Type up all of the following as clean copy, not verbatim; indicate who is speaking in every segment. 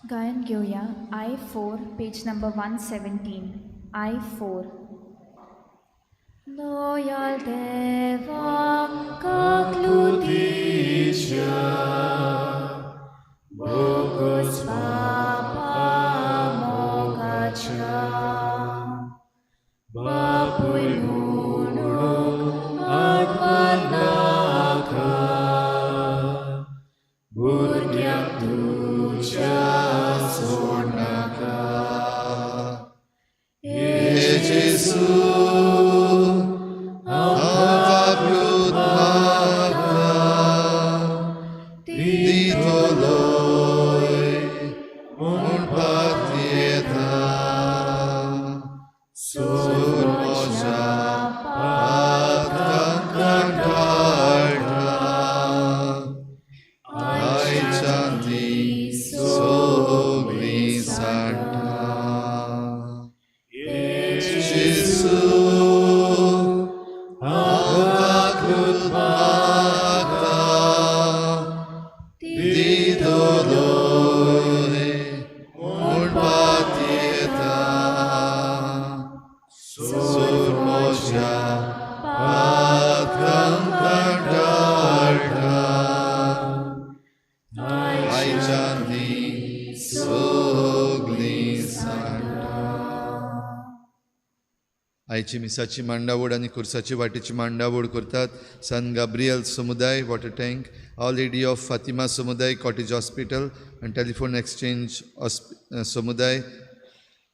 Speaker 1: गायन घेवया I 4 page number 117 I 4. दयाळ देवा काकलुतीच्या बोगस बापा मोगाच्या बापूय म्हणूंक आडवाद नाका भुरग्यांक तुज्या सोडनाका.
Speaker 2: हे जेजू हांव काकलूत मागता दितलोय म्हूण पातयेता सोड म्हज्या पातकांक कंटाळटा आयच्यान ती सगळीं सांडटा. जेजू हांव काकलूत मागता दितलोय म्हूण पातयेता सोड म्हज्या पातकांक कंटाळटा आयच्यान ती सगळीं सांडटा. आयची मिसाची मांडावळ आनी खुर्साची वाटेची मांडावळ करतात सान गाब्रियल समुदाय water tank, our lady of Fatima समुदाय कॉटेज हॉस्पिटल आनी टेलिफोन एक्सचेंज समुदाय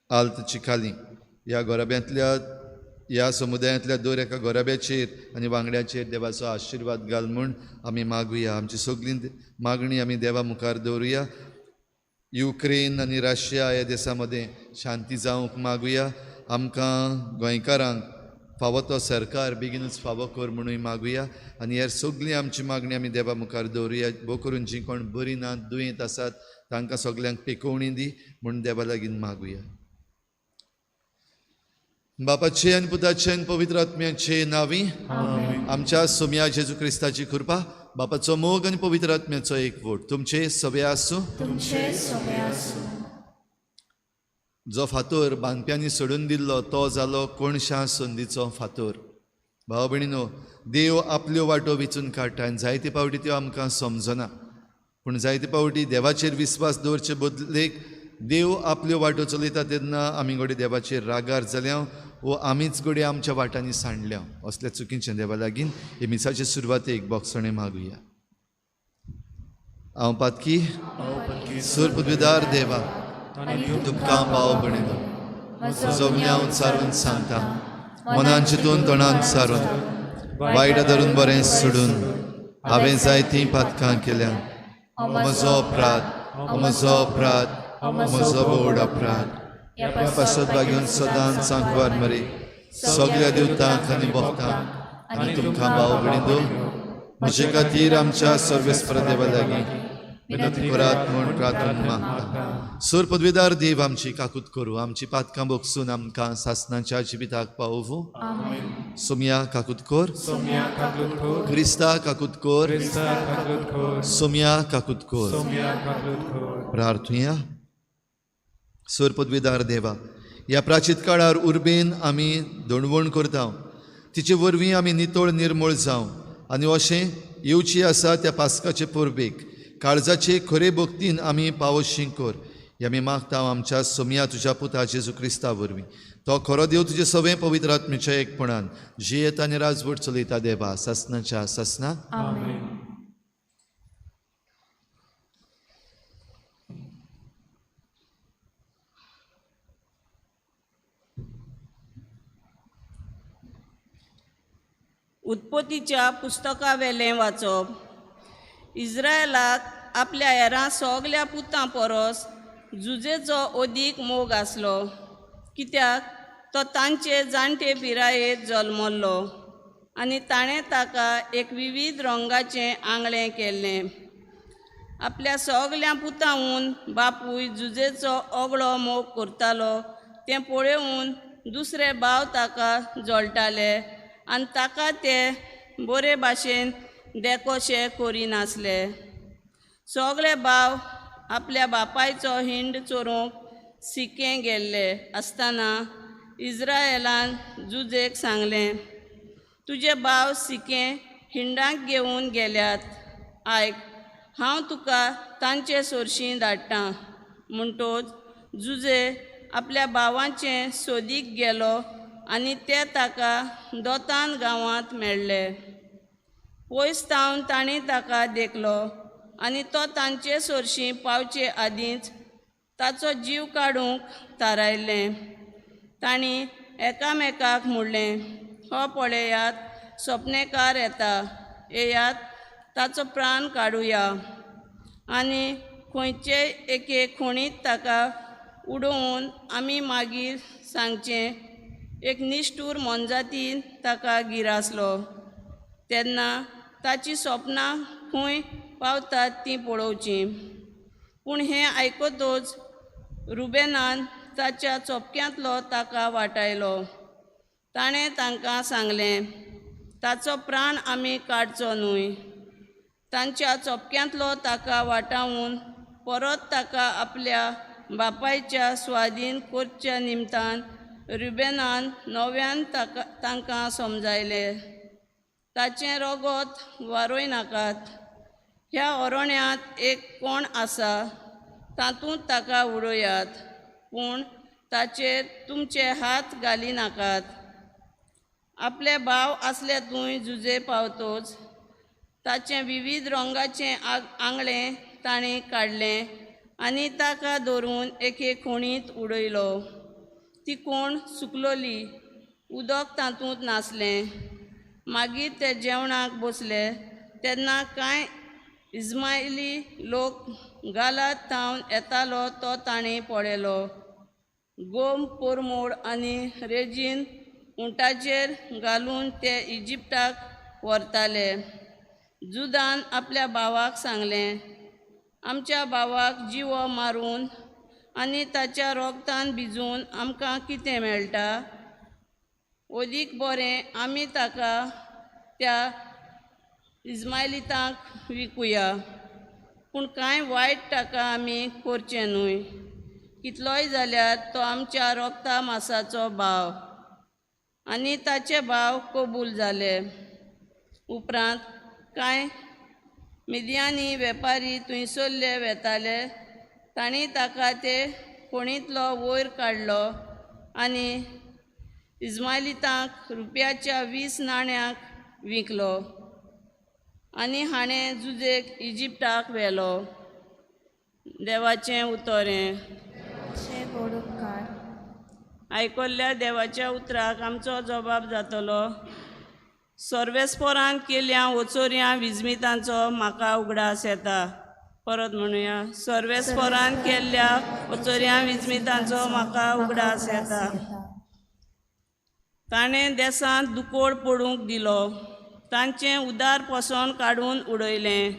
Speaker 2: आल्त चिखाली. ह्या घराब्यांतल्या ह्या समुदायांतल्या दर एका घराब्याचेर आनी वांगड्याचेर देवाचो आशिर्वाद घाल म्हूण आमी मागुया. आमची सगळीं मागणी आमी देवा मुखार दवरुया. युक्रेन आनी रशिया ह्या देसा मदें शांती जावंक मागुया. आमकां गोंयकारांक फावो तो सरकार बेगीनूच फावो कर म्हणूय मागुया. आनी हेर सगळीं आमची मागणी आमी देवा मुखार दवरुया. भोव करून जीं कोण बरीं ना दुयेंत आसात तांकां सगल्यांक पेकोवणी दी म्हूण देवा लागीं मागुया. बापाचे आनी पुताचे आनी पवित्र आत्म्याचे नांवी आमच्या सोम्या जेजू क्रिस्ताची कृपा, बापाचो मोग आनी पवित्र आत्म्याचो एकवट तुमचे सगळे आसूं.
Speaker 1: तुमचे सगळे आसूं.
Speaker 2: जो फातोर बांदप्यांनी सोडून दिल्लो तो जालो कोणशा संदीचो फातोर. भाव भयणीनो, देव आपल्यो वाटो विचून काडटा आनी जायते पावटी त्यो आमकां समजना. पूण जायते पावटी देवाचेर विस्वास दवरचे बदलेक देव आपल्यो वाटो चलयता तेन्ना आमी घडये देवाचेर रागार जाल्या वो आमीच घडये आमच्या वाटांनी सांडल्या. असल्या चुकीचें देवा लागीं हे मिसाचे सुरवातेक बोगसणें मागुया. हांव पातकी सूर पदवीदार देवा तुमकां भाव भयणीनो म्हजो गुन्यांव सारून सांगता, मनान चिंतून तोंडान सारून वायट धरून बरें सोडून हांवें जायतीं पातकां केल्या. म्हजो अपराध, म्हजो अपराध, म्हजो व्हड अपराध. ह्या पासत बागेवन सदांच सांकवार मरे सगळ्या देवतांक आनी भक्तांक आनी तुमकां भाव भयणीनो म्हजे खातीर आमच्या सर्वेस्पर देवा लागीं विनंती करात म्हूण प्रार्थना मागता. सूर पदवीदार देव आमची काकूत करूं, आमची पातकां बोगसून आमकां सासनाच्या जिविताक पावोवूं. सोम्या काकूत कर, क्रिस्ता काकूत कर, सोम्या काकूत कर. प्रार्थुया. सूर पदवीदार देवा, ह्या प्राचीत काळार उर्बेन आमी दणवण करता, तिचे वरवीं आमी नितळ निर्मूळ जावं आनी अशें येवची आसा त्या पास्काचे परबेक काळजाचे खरे भक्तीन आमी पावोशी कर. हे आमी मागता आमच्या सोम्या तुज्या पुता जेजू क्रिस्ता वरवीं. तो खरो देव तुजे सगळें पवित्र आत्म्याच्या एकपणान जियेत आनी राजवट चलयता देवा सासनाच्या सासना.
Speaker 3: उत्पत्तीच्या पुस्तकावेलें वाचप. इज्रायलाक आपल्या हेरां सगल्या पुतां परस जुजेचो अदीक मोग आसलो, कित्याक तो तांचे जाणटे पिरायेर जल्मल्लो आनी ताणें ताका एक विविध रंगाचें आंगळें केल्लें. आपल्या सगल्या पुतांहून बापूय जुजेचो ओगळो मोग करतालो तें पळोवन दुसरे भाव ताका जळटाले आनी ताका ते बरे भाशेन देखोशे करिनासले. सगळे भाव आपल्या बापायचो हिंड चोरूंक सिकें गेल्ले आसतना इज्रायलान जुजेक सांगलें, तुजे भाव सिकें हिंडाक घेवन गेल्यात, आयक हांव तुका तांचे सोरशीं धाडटां. म्हणटोच जुजे आपल्या भावांचे सोदीक गेलो आनी ते ताका दोतान गांवांत मेळ्ळे. पयस तावन तांणी ताका देखलो आनी तो तांचे सोरशीं पावचे आदींच ताचो जीव काडूंक थारायलें. तांणी एकामेकाक म्हणलें, हो पळयात सपनेकार येता, येयात ताचो प्राण काडुया आनी खंयचेय एके खोणीत ताका उडोवन आमी मागीर सांगचें एक निश्ठूर मोनजातीन ताका गिरासलो. तेन्ना ताची सपनां खंय पावतात तीं पळोवचीं. पूण हें आयकतच रुबेनान ताच्या चोपक्यांतलो ताका वाटायलो. ताणें तांकां सांगलें, ताचो प्राण आमी काडचो न्हय. तांच्या चोपक्यांतलो ताका वाटावन परत ताका आपल्या बापायच्या स्वादीन करच्या निमतान रुबेनान नव्यान ताका तांकां समजायलें, ताचें रगत वारोय नाकात, ह्या अरण्यांत एक कोण आसा तातूंत ताका उडयात, पूण ताचेर तुमचे हात घाली नाकात. आपले भाव आसले थंय जुजे पावतोच ताचें विविध रंगाचें आंगळें ताणें काडलें आनी ताका धरून एके खोणींत उडयलो. ती कोण सुकलोली, उदक तातूंत नासलें. मागीर ते जेवणाक बसले तेन्ना कांय इस्मायली लोक गालाद थावन येतालो तो ताणें पळयलो. गोम पोरमोड आनी रेजीन उंटाचेर घालून ते इजिप्ताक व्हरताले. जुदान आपल्या भावाक सांगलें, आमच्या भावाक जिवो मारून आनी ताच्या रोगतान भिजून आमकां कितें मेळटा? अदीक बरें आमी ताका त्या इस्मायलितांक विकुया, पूण कांय वायट ताका आमी करचें न्हय. कितलोय जाल्यार तो आमच्या रोगता मासाचो भाव. आनी ताचे भाव कबूल जाले. उपरांत कांय मिदियानी वेपारी थंयसरले वेताले, तांणी ताका ते खोणींतलो वयर काडलो आनी इस्मायलितांक रुपयाच्या 20 नाण्यांक विकलो आनी हाणें जुजेक इजिप्ताक व्हेलो. देवाचें उतर हें. आयकल्ल्या देवाच्या उतराक आमचो जबाब जातलो. सर्वेस्पोरान केल्या वचोरयां विजमितांचो म्हाका उगडास येता. परत म्हणुया, सर्वेस्पोरान केल्ल्या वचोरयां विजमितांचो म्हाका उगडास येता. ताणें देसांत दुकोळ पडूंक दिलो, तांचें उदार पसोन काडून उडयलें,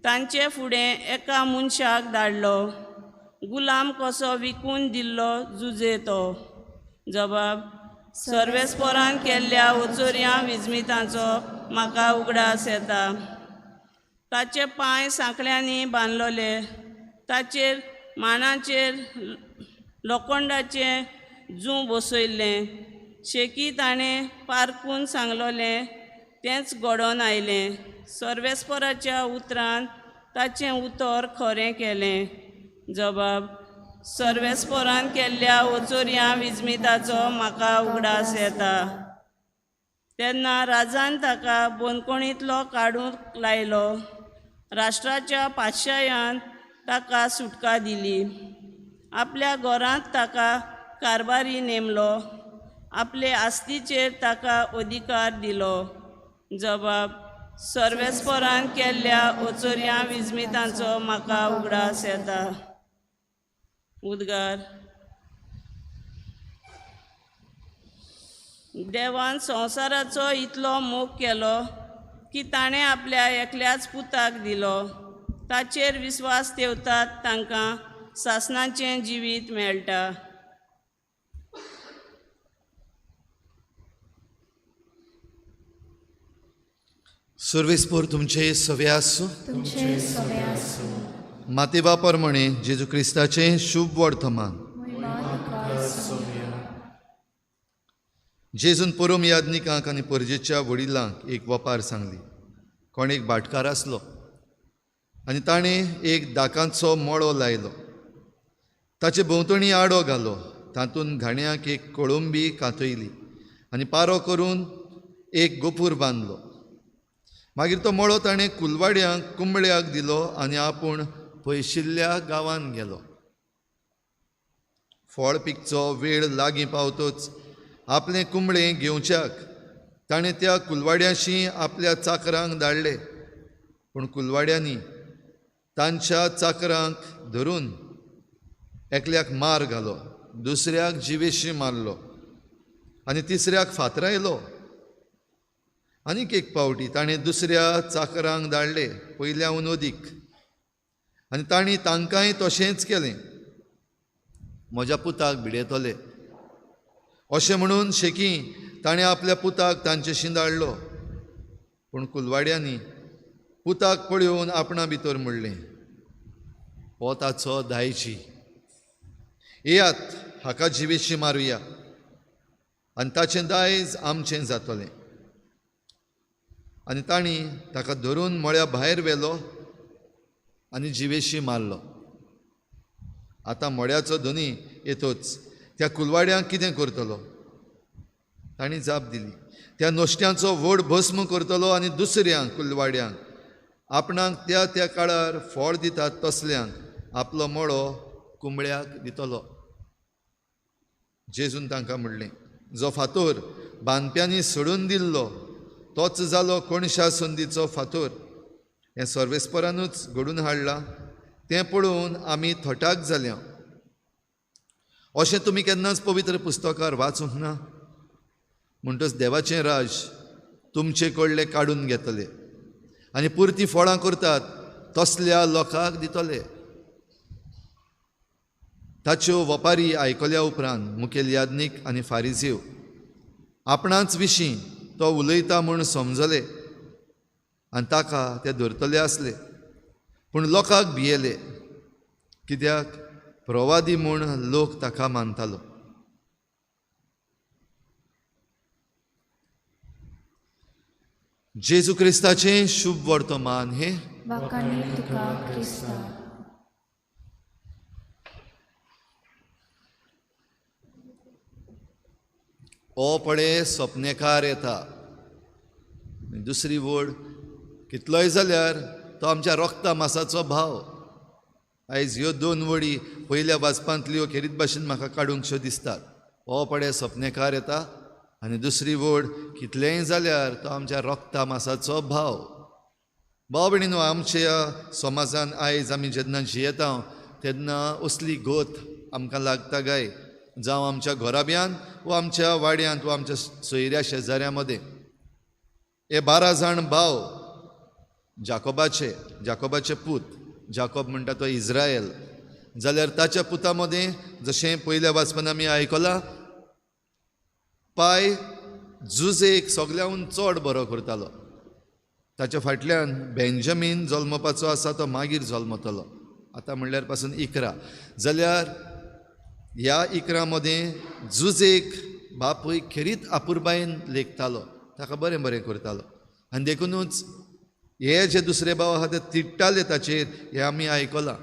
Speaker 3: तांचे फुडें एका मनशाक धाडलो, गुलाम कसो विकून दिल्लो जुजे तो. जबाब, सर्वेस्पोरान केल्ल्या वचोरयां विजमितांचो म्हाका उगडास येता. ताचे पांय सांकळ्यांनी बांदलोले, ताचेर मानाचेर लोखंडाचें जूं बसयल्लें. शेकी ताणें पारकून सांगलोलें तेंच घडोवन आयलें. सर्वेस्पोराच्या उतरान ताचें उतर खरें केलें. जबाब, सर्वेस्पोरान केल्ल्या वचोरयां विजमिताचो म्हाका उगडास येता. तेन्ना राजान ताका बंदखणींतलो काडूंक लायलो. राष्ट्राच्या पातशायान ताका सुटका दिली. आपल्या घरांत ताका कारभारी नेमलो, आपले आस्तीचेर ताका अधिकार दिलो. जबाब, सर्वेस्पोरान केल्ल्या वचोरयां विजमितांचो म्हाका उगडास येता. उद्गार, देवान संवसाराचो इतलो मोग केलो की ताणें आपल्या एकल्याच पुताक दिलो. ताचेर विस्वास ठेवतात तांकां सासणाचें जिवीत मेळटा.
Speaker 2: सर्वेस्पोर तुमचे सवे आसूं.
Speaker 1: तुमचे सवे आसूं.
Speaker 2: मातेवा प्रमाणे जेजू क्रिस्ताचें शुभ वर्तमान. जेजून परम याज्ञिकांक आनी परजेच्या वडिलांक एक वपार सांगली. कोण एक भाटकार आसलो आनी ताणें एक दाकांचो मळो लायलो, ताचे भोंवतणी आडो घालो, तातूंत घाण्याक एक कोळंबी कांतयली आनी पारो करून एक गोपूर बांदलो. मागीर तो मळो ताणें कुलवाड्यांक कुंबळ्याक दिलो आनी आपूण पयशिल्ल्या गांवांत गेलो. फळ पिकचो वेळ लागीं पावतोच आपलें कुंबळें घेवच्याक ताणें त्या कुलवाड्यांशी आपल्या चाकरांक धाडले, पूण कुलवाड्यांनी तांच्या चाकरांक धरून एकल्याक मार घालो, दुसऱ्याक जिवेशी मारलो आनी तिसऱ्याक फातरायलो. आनीक एक पावटी ताणें दुसऱ्या चाकरांक धाडले, पयल्याहून अदीक, आनी तांणी तांकांय तशेंच केलें. म्हज्या पुताक भिडयतले अशें म्हणून शेकी ताणें आपल्या पुताक तांचेशी धाडलो, पूण कुलवाड्यांनी पुताक पळोवन आपणा भितर म्हणलें, हो ताचो दायजी, येयात हाका जिवेशी मारुया आनी ताचें दायज आमचें जातलें. आनी तांणी ताका धरून मळ्या भायर व्हेलो आनी जिवेशी मारलो. आतां मळ्याचो धनी येतोच त्या कुलवाड्यांक कितें करतलो? तांणी जाप दिली, त्या नश्ट्यांचो व्हड भस्म करतलो आनी दुसऱ्यांक कुलवाड्यांक आपणाक त्या त्या काळार फळ दितात तसल्यांक आपलो मळो कुंबळ्याक दितलो. जेजून तांकां म्हणलें, जो फातोर बांदप्यांनी सोडून दिल्लो तोच जालो कोणशा संदीचो फातोर. हें सर्वेस्परानूच घडून हाडलां, तें पळोवन आमी थटाक जाल्या. अशें तुमी केन्नाच पवित्र पुस्तकार वाचूंक ना? म्हणटच देवाचें राज तुमचे कडले काडून घेतले आनी पुरती फळां करतात तसल्या लोकांक दितले. ताच्यो वपारी आयकल्या उपरांत मुखेल याज्ञीक आनी फारिजीव आपणाच विशीं तो उलयता म्हूण समजले आनी ताका ते धरतले आसले, पूण लोकांक भियेले, कित्याक प्रवादी म्हूण लोक ताका मानतालो. जेजू क्रिस्ताचें शुभ वर्तमान हें. ओ पळे सपनेकार येता. दुसरी वड कितलोय जाल्यार तो आमच्या रोगता मासाचो भाव. आयज ह्यो दोन वडी पयल्या वाचपांतल्यो खेरीत भाशेन म्हाका काडूंकश्यो दिसतात. ओ पळे सपनेकार येता आनी दुसरी वड कितलेंय जाल्यार तो आमच्या रोगता मासाचो भाव. भाव भयणीनो, आमच्या समाजान आयज आमी जेन्ना जियेता तेन्ना असली गोत आमकां लागता गाय, जावं आमच्या घराब्यांत वा आमच्या वाड्यांत वा आमच्या सोयऱ्या शेजाऱ्या मदें. हे 12 जाण भाव जाकोबाचे, जाकोबाचे पूत, जाकोब म्हणटा तो इज्रायल, जाल्यार ताच्या पुता मदें जशें पयल्या वाचपान आमी आयकलां, पाय जुजेक सगळ्याहून चड बरो करतालो. ताच्या फाटल्यान बेंजामीन जल्मपाचो आसा, तो मागीर जल्मतलो, आतां म्हणल्यार पासून 11. जाल्यार ह्या 11 मदें जुजेक बापूय खेरीत आपुरबायेन लेखतालो, ताका बरें बरें करतालो आनी देखुनूच हे जे दुसरे भाव आहा ते तिडटाले ताचेर, हें आमी आयकलां.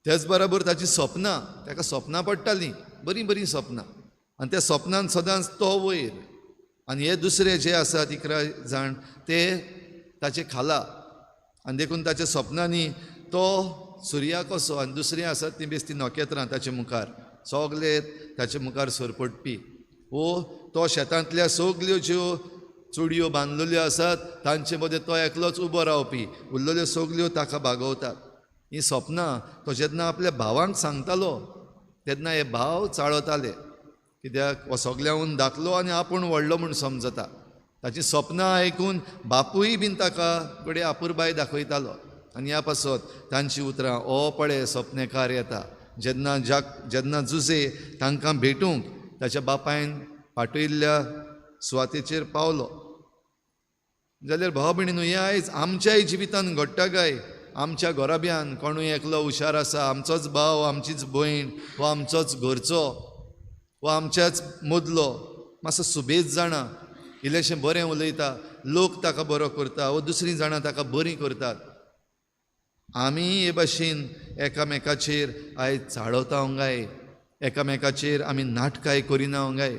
Speaker 2: तेच बराबर ताची सपनां, ताका सपनां पडटालीं, बरीं बरीं सपनां, आनी त्या सपनान सदांच तो वयर आनी हे दुसरे जे आसात 11 जाण ते ताचे खाला, आनी देखून ताच्या सपनांनी तो सुर्या कसो आनी दुसरीं आसात तीं बेस्ती नखेत्रां ताचे मुखार, सगले ताचे मुखार सरपटपी. वो तो शेतांतल्या सगल्यो ज्यो चुडयो बांदलेल्यो आसात तांचे मदें तो एकलोच उबो रावपी, उरलेल्यो सगल्यो ताका बागवतात. हीं सपनां तो जेन्ना आपल्या भावांक सांगतालो तेन्ना हे भाव चाळवताले, कित्याक हो सगळ्यांहून धाकलो आनी आपूण व्हडलो म्हूण समजता. ताचीं सपनां आयकून बापूय बीन ताका कडेन आपुरबाय दाखयतालो आनी ह्या पासत तांची उतरां, ओ पळे सपनेकार येता. जेन्ना जेन्ना जुजे तांकां भेटूंक ताच्या बापायन पाटयल्ल्या सुवातेचेर पावलो, जाल्यार भाव भयणीनो, हें आयज आमच्याय जिवितान घडटा काय? आमच्या घराब्यान कोणूय एकलो हुशार आसा, आमचोच भाव, आमचीच भयण, वा आमचोच घरचो, वा आमच्याच मदलो मातसो सुबेज जाणा, इल्लेशें बरें उलयता, लोक ताका बरो करता वा दुसरीं जाणां ताका बरीं करतात. आमी हे भाशेन एकामेकाचेर आयज चाळवता गाय, एकामेकाचेर आमी नाटकाय करिना गाय.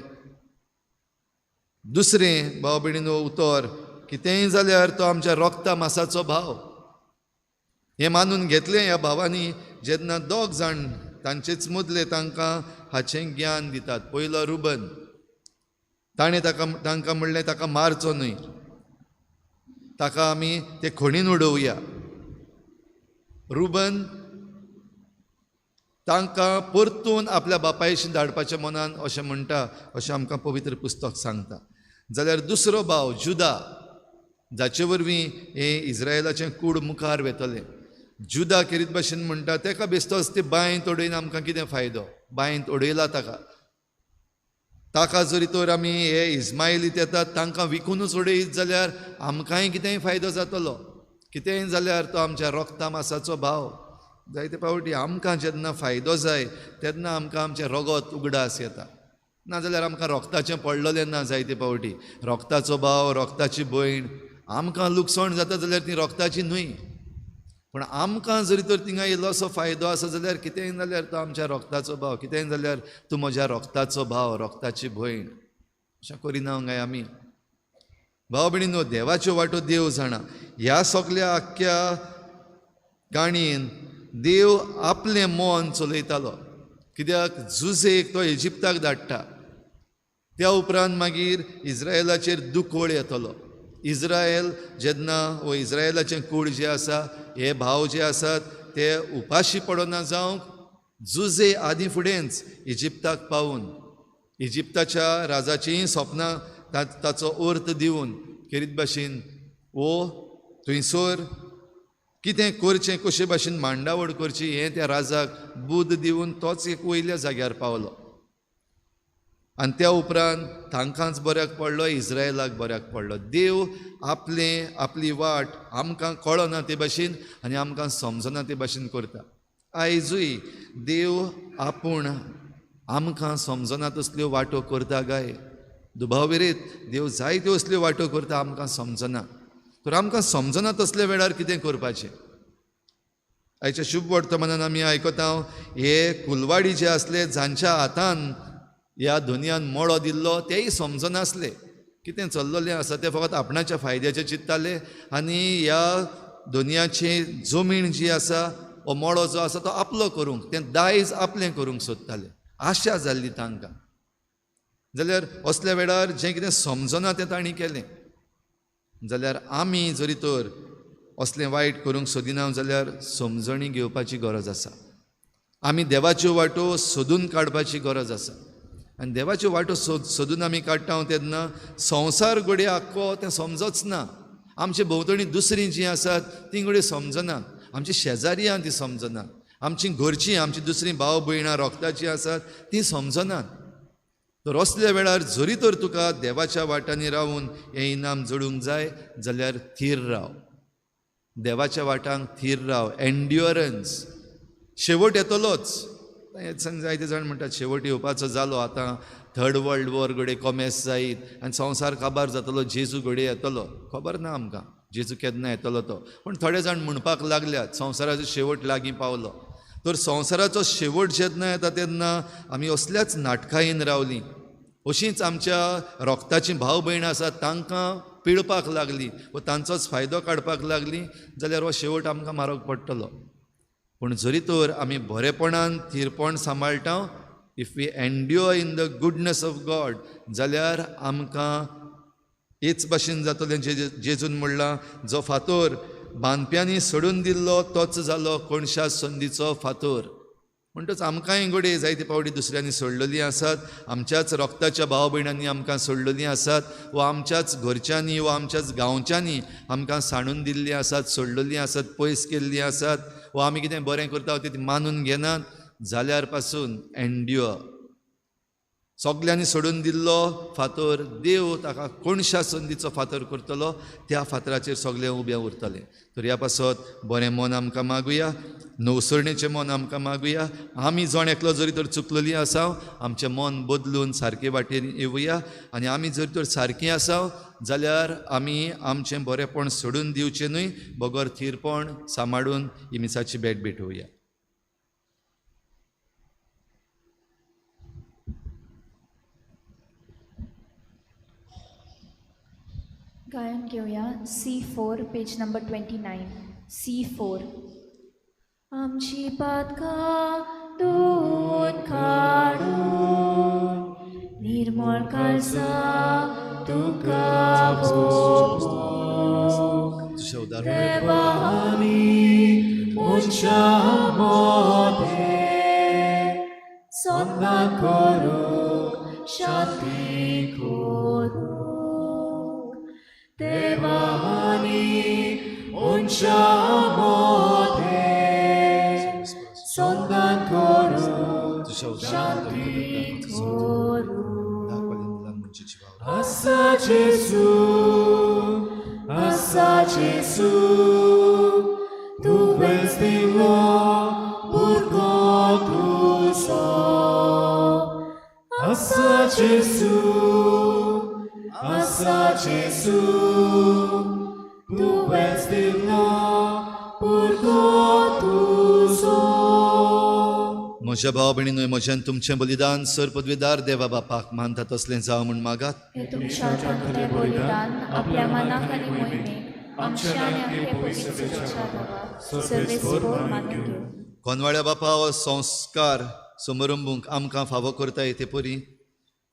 Speaker 2: दुसरें भाव भयणीनो उतर, कितेंय जाल्यार तो आमच्या रोगता मासाचो भाव हें मानून घेतलें ह्या भावांनी. जेन्ना दोग जाण तांचेच मदले तांकां हाचें ज्ञान दितात. पयलो रुबन, ताणें तांकां म्हणलें ताका मारचो न्हय, ताका आमी ते खणीन उडोवया. रुबन तांकां परतून आपल्या बापायशी धाडपाच्या मनान अशें म्हणटा, अशें आमकां पवित्र पुस्तक सांगता. जाल्यार दुसरो भाव जुदा, जाचे वरवीं हें इस्रायलाचें कूड मुखार वेतलें. जुदा खेरीत भाशेन म्हणटा तेका बेस्तोच ते बांयंत उडयन आमकां कितें फायदो, बांयंत उडयला ताका, ताका जरी तर आमी हे इस्मायलीत येतात तांकां विकुनूच उडयत जाल्यार आमकांय कितेंय फायदो जातलो. कितेंय जाल्यार तो आमच्या रोगता मासाचो भाव. जायते फावटी आमकां जेन्ना फायदो जाय तेन्ना आमकां आमचें रोगत उगडास येता, नाजाल्यार आमकां रोगताचें पडलेलें ना. जायते फावटी रोगताचो भाव, रोगताची भयण आमकां लुकसाण जाता जाल्यार ती रोगताची न्हय, पूण आमकां जरी तर थिंगा इल्लोसो फायदो आसा जाल्यार कितेंय जाल्यार तो आमच्या रोगताचो भाव, कितेंय जाल्यार तूं म्हज्या रोगताचो भाव, रोगताची भयण. अशें करिना काय आमी? भाव भयणीनो, देवाच्यो वाटो देव जाणा. ह्या सगल्या आख्ख्या काणयेन देव आपलें मन चलयतालो. कित्याक जुजेक तो इजिप्ताक धाडटा, त्या उपरांत मागीर इस्रायलाचेर दुकळ येतलो. इस्रायल जेन्ना वो इस्रायलाचें कूड जें आसा, हे भाव जे आसात ते उपाशी पडना जावंक जुजे आदी फुडेंच इजिप्ताक पावून इजिप्ताच्या राजाचीं सपनां ताचो अर्थ दिवन खेरीत भाशेन वो थंयसर कितें करचें, कशे भाशेन मांडावळ करची हें त्या राजाक बुद्द दिवन तोच एक वयल्या जाग्यार पावलो. आनी त्या उपरांत तांकांच बऱ्याक पडलो, इस्रायलाक बऱ्याक पडलो. देव आपलें आपली वाट आमकां कळना ते भाशेन आनी आमकां समजना ते भाशेन करता. आयजूय देव आपूण आमकां समजना तसल्यो वाटो करता काय? दुबाव विरेत देव जायत्यो असल्यो वाटो करता, आमकां समजना. तर आमकां समजना तसल्या वेळार कितें करपाचें? आयच्या शुभ वर्तमानान आमी आयकता हे कुलवाडी जे आसले जांच्या हातान ह्या धनयान मळो दिल्लो तेय समजनासले कितें चल्ललें आसा, ते फकत आपणाच्या फायद्याचें चिंत्ताले आनी ह्या धनयाची जमीन जी आसा हो मळो जो आसा तो आपलो करूंक, तें दायज आपलें करूंक सोदताले. आशा जाल्ली तांकां. जाल्यार असल्या वेळार जें कितें समजना तें तांणी केलें. जाल्यार आमी जरी तर असलें वायट करूंक सोदिना जाल्यार समजणी घेवपाची गरज आसा. आमी देवाच्यो वाटो सोदून काडपाची गरज आसा. आनी देवाच्यो वाटो सोदून आमी काडटा तेन्ना संवसार घडये आख्खो तें समजच ना. आमचे भोंवतणी दुसरीं जीं आसात तीं घडये समजना, आमची शेजारी आहा ती समजना, आमची घरचीं, आमची दुसरीं भाव भयणां रोगताचीं आसात तीं समजनात. तर असल्या वेळार जरी तर तुका देवाच्या वाटांनी रावून हें इनाम जोडूंक जाय जाल्यार थीर राव, देवाच्या वाटांक थीर राव. एन्ड्युरन्स, शेवट येतलोच. जायते जाण म्हणटात शेवट येवपाचो जालो, आतां थर्ड वर्ल्ड वॉर घडये कॉमेस जायत आनी संवसार काबार जातलो, जेजू घडये येतलो. खबर ना आमकां जेजू केन्ना येतलो तो, पूण थोडे जाण म्हणपाक लागल्यात संवसाराचो शेवट लागीं पावलो. तर संवसाराचो शेवट जेन्ना येता तेन्ना आमी असल्याच नाटकायेन रावलीं, अशींच आमच्या रोगताचीं भाव भयणां आसात तांकां पिळपाक लागलीं वा तांचोच फायदो काडपाक लागलीं जाल्यार हो शेवट आमकां मारक पडटलो. पूण जरी तर आमी बरेपणान थीरपण सांबाळटा, if we endure in the goodness of God, जाल्यार आमकां हेच भाशेन जातलें. जेजून म्हणलां, जो फातोर बांदप्यांनी सोडून दिल्लो तोच जालो कोणशा संदीचो फातोर. म्हणटच आमकांय घडये जायते फावटी दुसऱ्यांनी सोडलेलीं आसात, आमच्याच रोगताच्या भाव भयणांनी आमकां सोडलेलीं आसात वा आमच्याच घरच्यांनी वा आमच्याच गांवच्यांनी आमकां सांडून दिल्लीं आसात, सोडलेलीं आसात, पयस केल्लीं आसात वा आमी कितें बरें करता तें मानून घेनात जाल्यार पासून एन्ड्युअर, सगल्यांनी सोडून दिल्लो फातर देव ताका कोणशा संदीचो फातर करतलो, त्या फातराचेर सगळें उबें उरतलें. तर ह्या पासत बरें मन आमकां मागुया, नवसरणेचें मन आमकां मागुया. आमी जण एकलो जरी तर चुकलेली आसा, आमचें मन बदलून सारके वाटेर येवया. आनी आमी जर तर सारकीं आसा जाल्यार आमी आमचें बरेंपण सोडून दिवचें न्हय, बगर थीरपण सांबाळून ही मिसाची भेट भेटोवया.
Speaker 1: गायन घेवया C4 page number 29. C4. आमची पातकां धुवन काडून निर्मळ काळजा तुका ओंपूंक. देवा आमी मनशां मदें सन्मान करूंक शांती करूंक. देवा आमी मनशां मदें सन्मान करूंक शांती करूंक. आसा जेजू, आसा जेजू, तुवेंच दिलो भुरगो तुजो. आसा जेजू, आसा जेजू, तुवेंच दिलो भुरगो तुजो.
Speaker 2: म्हज्या भाव भयणीनूय म्हज्यान तुमचें बलिदान सर पदवीदार देवा बापाक मानता तसलें जावं म्हूण मागात.
Speaker 1: हे तुमच्या हातांतलें बलिदान आपल्या मनाक आनी मोहिमेक आमच्या आनी आपले पवित्र सभेच्या देवाक सर्वेस्पोर मानून घेवं.
Speaker 2: कोनवाळ्या बापा हो संस्कार समरंबूंक आमकां फावो करता ते परी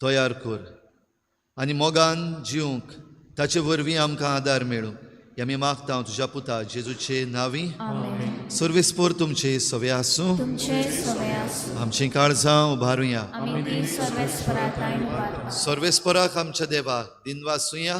Speaker 2: तयार कर आनी मोगान जिवंक ताचे वरवीं आमकां आदार मेळूं. हे आमी मागता तुज्या पुता जेजूचे नांवी.
Speaker 1: आमेन.
Speaker 2: सर्वेस्पोर तुमचे सवे आसूं.
Speaker 1: तुमचे सवे आसूं.
Speaker 2: आमचीं काळजां उबारुया.
Speaker 1: आमी ती सर्वेस्परा उबारता.
Speaker 2: सर्वेस्पराक आमच्या देवाक दिनवासुया.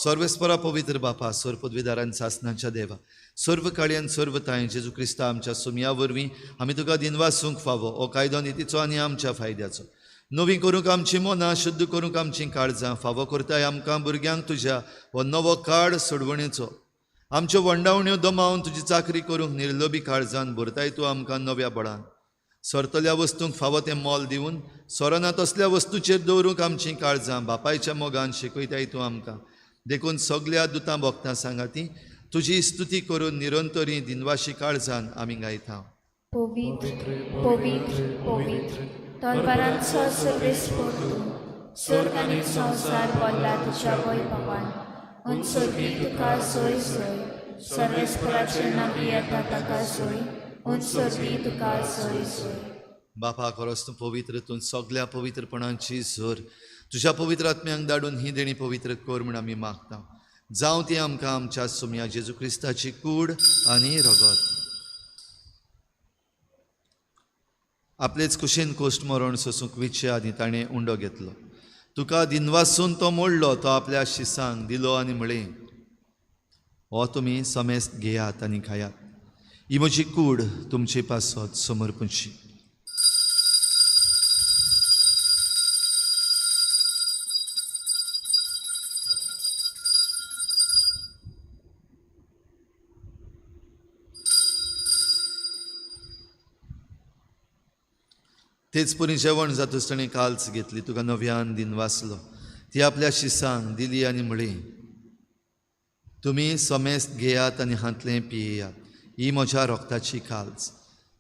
Speaker 2: सर्वेस्परा पवित्र बापा, सर्व पदवीदारान सासनाच्या देवा, सर्व काळयान सर्व तांय जेजू क्रिस्ता आमच्या सुमया वरवीं आमी तुका दिनवासूंक फावो. हो कायदो नितीचो आनी आमच्या फायद्याचो. नवी करूंक आमची मनां, शुद्ध करूंक आमचीं काळजां, फावो करताय आमकां भुरग्यांक तुज्या हो नवो काळ सोडवणेचो. आमच्यो वंडावण्यो दमावन तुजी चाकरी करूंक निर्लोभी काळजान भरताय तूं आमकां नव्या बळान. सरतल्या वस्तूंक फावो तें मोल दिवन सोरना तसल्या वस्तूचेर दवरूंक आमचीं काळजां बापायच्या मोगान शिकयताय तूं आमकां. देखून सगल्या दुतां भोगतां सांगाती तुजी स्तुती करून निरंतरी दिनवाशी काळजान आमी गायता.
Speaker 1: पवित्र पवित्र पवित्र तलवारांचो सर्वेस्पोर तूं, स्वर्ग आनी संवसार भरला तुज्या वैभवान. उंचोरगी तुका सोय सोय, सर्वेस्पराचे नावी येता ताका सोय, उंचोरगी तुका सोय सोय.
Speaker 2: बापा खरोच तूं पवित्र, तूं सगल्या पवित्रपणाची झर. तुज्या पवित्र आत्म्यांक धाडून ही देणी पवित्र कर म्हूण आमी मागता. जावं ती आमकां आमच्या सुमया जेजू क्रिस्ताची कूड आनी रगत. आपलेच कुशीन कोश्ट मरण सोसूंक विचे आनी ताणें उंडो घेतलो. तुका दिनवासून तो मोडलो, तो आपल्या शिसांक दिलो आनी म्हळें, हो तुमी समेस्त घेयात आनी खायात, ही म्हजी कूड तुमचे पासत समर्पणची. तेच परी जेवण जातूच ताणें काल्च घेतली, तुका नव्यान दिनवासलो, ती आपल्या शिसांक दिली आनी म्हळी, तुमी समेस्त घेयात आनी हांतलें पियेयात, ही म्हज्या रोगताची काल्च,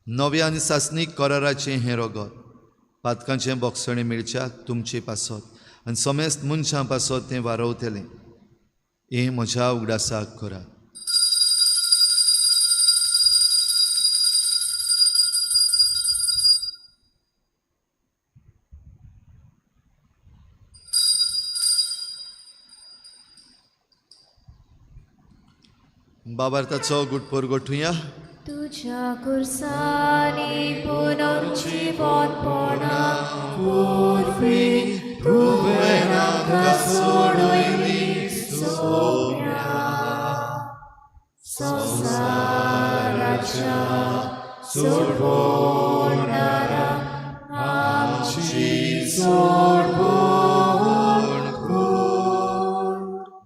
Speaker 2: नव्या आनी सासणीक कराराचें हें रगत, पातकांचें बोगसणें मेळच्याक तुमचे पासत आनी समेस्त मनशां पासत तें वारवतलें. हें म्हज्या उगडासाक करात. बाबार्थाचो गुटपोर गोठुया.
Speaker 1: तुझ्या कुर्सानी पुनर्जीवनपणा
Speaker 2: पुरवी तुवें आमकां सोडयली
Speaker 1: सोम्या संवसाराच्या सोडवणारा आमच्या
Speaker 2: सोडवण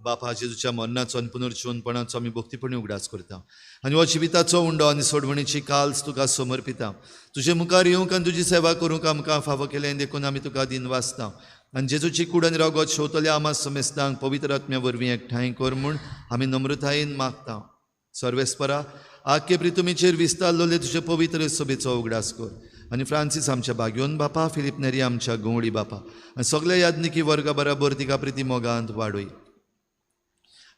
Speaker 2: बापा जेजूच्या मरणाचो आनी पुनर्जिवनपणाचो आमी भक्तीपणी उगडास करता आनी हो जिविताचो उंडो आनी सोडवणीची काल्स तुका समर्पिता. तुजे मुखार येवंक आनी तुजी सेवा करूंक आमकां फावो केलें देखून आमी तुका दिन वाचता आनी जेजूची कूड आनी रगत शेवतल्या आमा समेस्तांक पवित्र आत्म्या वरवीं एकठांय कर म्हूण आमी नम्रतायेन मागता. सर्वेस्परा आख्खे प्रितुमीचेर विस्तारलेले तुजे पवित्र सभेचो उगडास कर आनी फ्रांसीस आमच्या बाग्योन बापा, फिलीप नेरी आमच्या गंवडी बापा आनी सगल्या याज्ञिकी वर्गा बराबर तिका प्रिती मोगांत वाडय.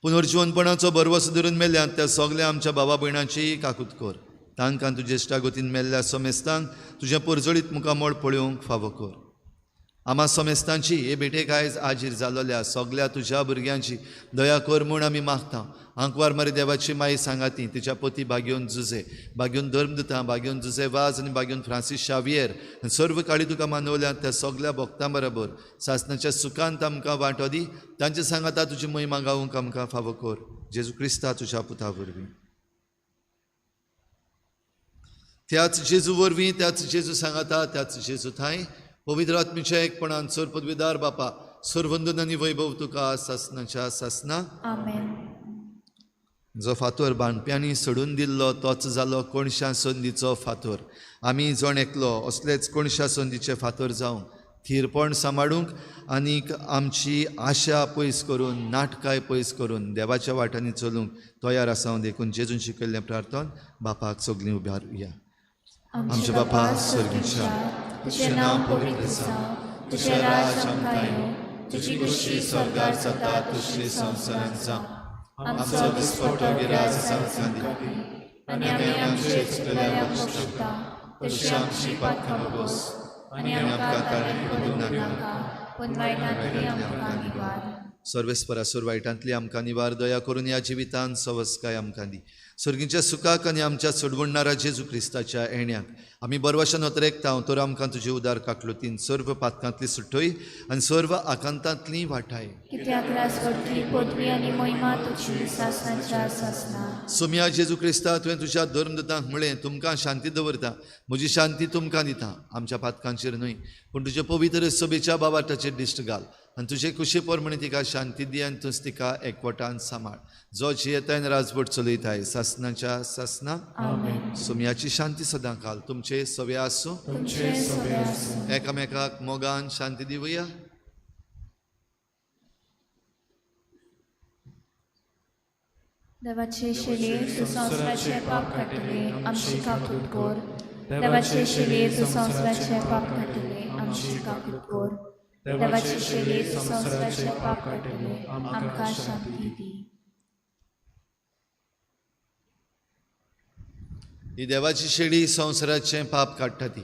Speaker 2: पुनर्जिवनपणाचो भरवसो धरून मेल्ल्यात त्या सगल्या आमच्या बाबा भयणांची काकूत कर. तांकां तुजे इश्टागतीन मेल्ल्या समेस्तांक तुजें परजळीत मुखामळ पळोवंक फावो कर. आमा समेस्तांची हे भेटेक आयज आजीर जालोल्या सगल्या तुज्या भुरग्यांची दया कर म्हूण आमी मागता. आंकवार मारी देवाची माई सांगाती तिच्या पती बाग्योन जुजे, बाग्योन धर्मदुतां, बाग्योन जुजे वाज आनी बाग्योन फ्रांसीस शावियर आनी सर्व काळी तुका मानवल्या त्या सगल्या भक्तां बरोबर सासणाच्या सुखांत आमकां वांटो दी. तांचे सांगाता तुजी महिमा गावूंक आमकां फावो कर. जेजू क्रिस्ता तुज्या पुता वरवीं. त्याच जेजू वरवीं, त्याच जेजू सांगाता, त्याच जेजू थांय पवित्र आत्मीच्या एकपणान सर पदवीदार बापा सर्वंदन आनी वैभव तुका सासनाच्या सासना.
Speaker 1: आमेन.
Speaker 2: जो फातोर बांदप्यांनी सोडून दिल्लो तोच जालो कोणशा संदीचो फातोर. आमी जण एकलो असलेच कोणशा संदीचे फातोर जावंक थीरपण सांबाळूंक आनीक आमची आशा पयस करून नाटकाय पयस करून देवाच्या वाटांनी चलूंक तयार आसा देखून जेजून शिकयल्लें प्रार्थन बापाक सगळीं उबारुया. आमच्या बापा स्वर्गीच्या,
Speaker 1: तुझें नांव पवित्र जावं, तुझें राज आमकां येवं, तुजी खुशी स्वर्गार जाता तशी संवसारांत जावं. आमचो दिसपट्टो गिरास आमकां दी आनी आमी आमचे चुकलेल्यांक बक्षिता तशी आमची पातकां भोगोस आनी आमकां ताळ्यांत पडूं नाका पूण वायटांतली आमकां निवार.
Speaker 2: सर्वेस्परा सोर वायटांतली आमकां निवार दया करून ह्या जिवितांत सवस्काय आमकां दी. सर्गीच्या सुखाक आनी आमच्या सोडवणणारा जेजू क्रिस्ताच्या येण्याक आमी बरवशान अतरेकता तर आमकां तुजे उदार काकलुतीन सर्व पातकांतली सुटय आनी सर्व आकांतांतली वाटाय.
Speaker 1: कित्याक राजवटकी पदवी आनी महिमा तुजी सासणाच्या सासणा.
Speaker 2: सोम्या जेजू क्रिस्ता, तुवें तुज्या धर्मदूतांक म्हळें तुमकां शांती दवरता, म्हजी शांती तुमकां दिता. आमच्या पातकांचेर न्हय पूण तुजे पवित्र सभेच्या बाबाटाचेर दिश्ट घाल आनी तुजे कुशे प्रमाणे तिका शांती दी आनी तूंच तिका एकवटान सांबाळ. जो जियेताय आनी राजवट चलयताय सासणाच्या सासना.
Speaker 1: आमेन.
Speaker 2: सोम्याची शांती सदां काल तुमचे सवे आसूं.
Speaker 1: तुमचे सवे आसूं.
Speaker 2: एकामेकाक मोगान शांती दिवया.
Speaker 1: देवाचे शिले तूं संवसाराचें पाप काडटले आमची काकूत कर. देवाचे शिले तूं संवसाराचें पाप काडटले आमची काकूत कर. देवाचे शिले तूं संवसाराचें पाप काडटले आमकां शांती दी.
Speaker 2: ही देवाची शेळी संवसाराचें पाप काडटा ती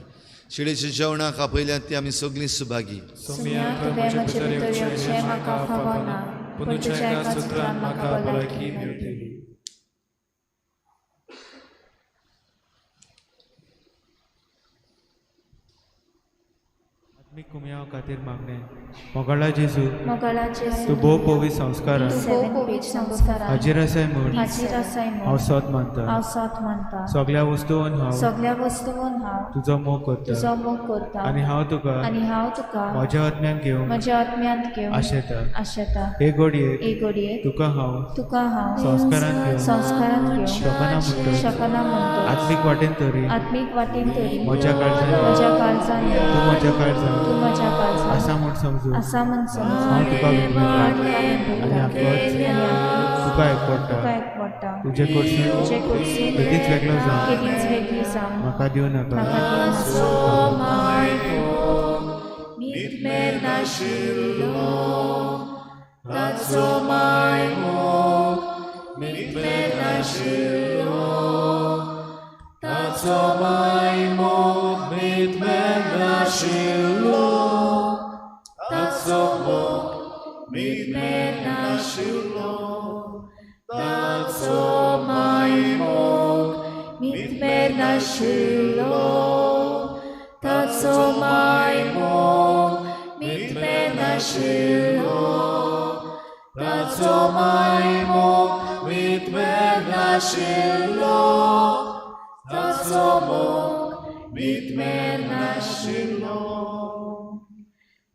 Speaker 2: शेळीच्या जेवणाक आपयल्यात ती आमी सगळीं सुभागी.
Speaker 1: सोम्या, तुवें म्हजे भितर येवचें म्हाका फावो ना, पूण तुज्या एका उतरान म्हाका भलायकी मेळटली.
Speaker 4: आत्मीक कुमयाव खातीर मागणें. मोगाळा जेजू,
Speaker 1: मोगाळा जेजू,
Speaker 4: तूं भोव पवित्र संस्कारान
Speaker 1: तूं भोव पवित्र संस्कारान
Speaker 4: हाजीर आसाय म्हूण
Speaker 1: हाजीर आसाय म्हूण
Speaker 4: हांव सोद मानता.
Speaker 1: हांव सोद मानता.
Speaker 4: सगल्या वस्तून हांव
Speaker 1: सगल्या वस्तून हांव
Speaker 4: तुजो मोग करता
Speaker 1: तुजो मोग करता
Speaker 4: आनी हांव तुका
Speaker 1: आनी हांव तुका
Speaker 4: म्हज्या आत्म्यान घेवंक
Speaker 1: म्हज्या आत्म्यांत घेवन
Speaker 4: आशेता.
Speaker 1: आशेता.
Speaker 4: हे घडयेक
Speaker 1: हे घडयेक
Speaker 4: तुका हांव
Speaker 1: तुका हांव
Speaker 4: संस्कारान घेवंक
Speaker 1: संस्कारांत घेवंक
Speaker 4: शकना म्हणटच
Speaker 1: शकना म्हणटच
Speaker 4: आत्मीक वाटेन तरी
Speaker 1: आत्मीक वाटेन तरी
Speaker 4: म्हज्या काळजान
Speaker 1: म्हज्या काळजान
Speaker 4: तूं म्हज्या काळजान
Speaker 1: तूं म्हज्या काळजान
Speaker 4: आसा म्हूण समजून
Speaker 1: आसा म्हूण समजून
Speaker 4: हांव तुका विनयता
Speaker 1: हांव तुका विनयता
Speaker 4: आनी आपलोच तुका एकवटा
Speaker 1: तुका एकवटा.
Speaker 4: तुजे कडसून
Speaker 1: तुजे कडसून
Speaker 4: केदींच वेगळो जावं
Speaker 1: केदींच वेगळी जावं
Speaker 4: म्हाका दिवं नाका.
Speaker 1: म्हाका दिवं नाका.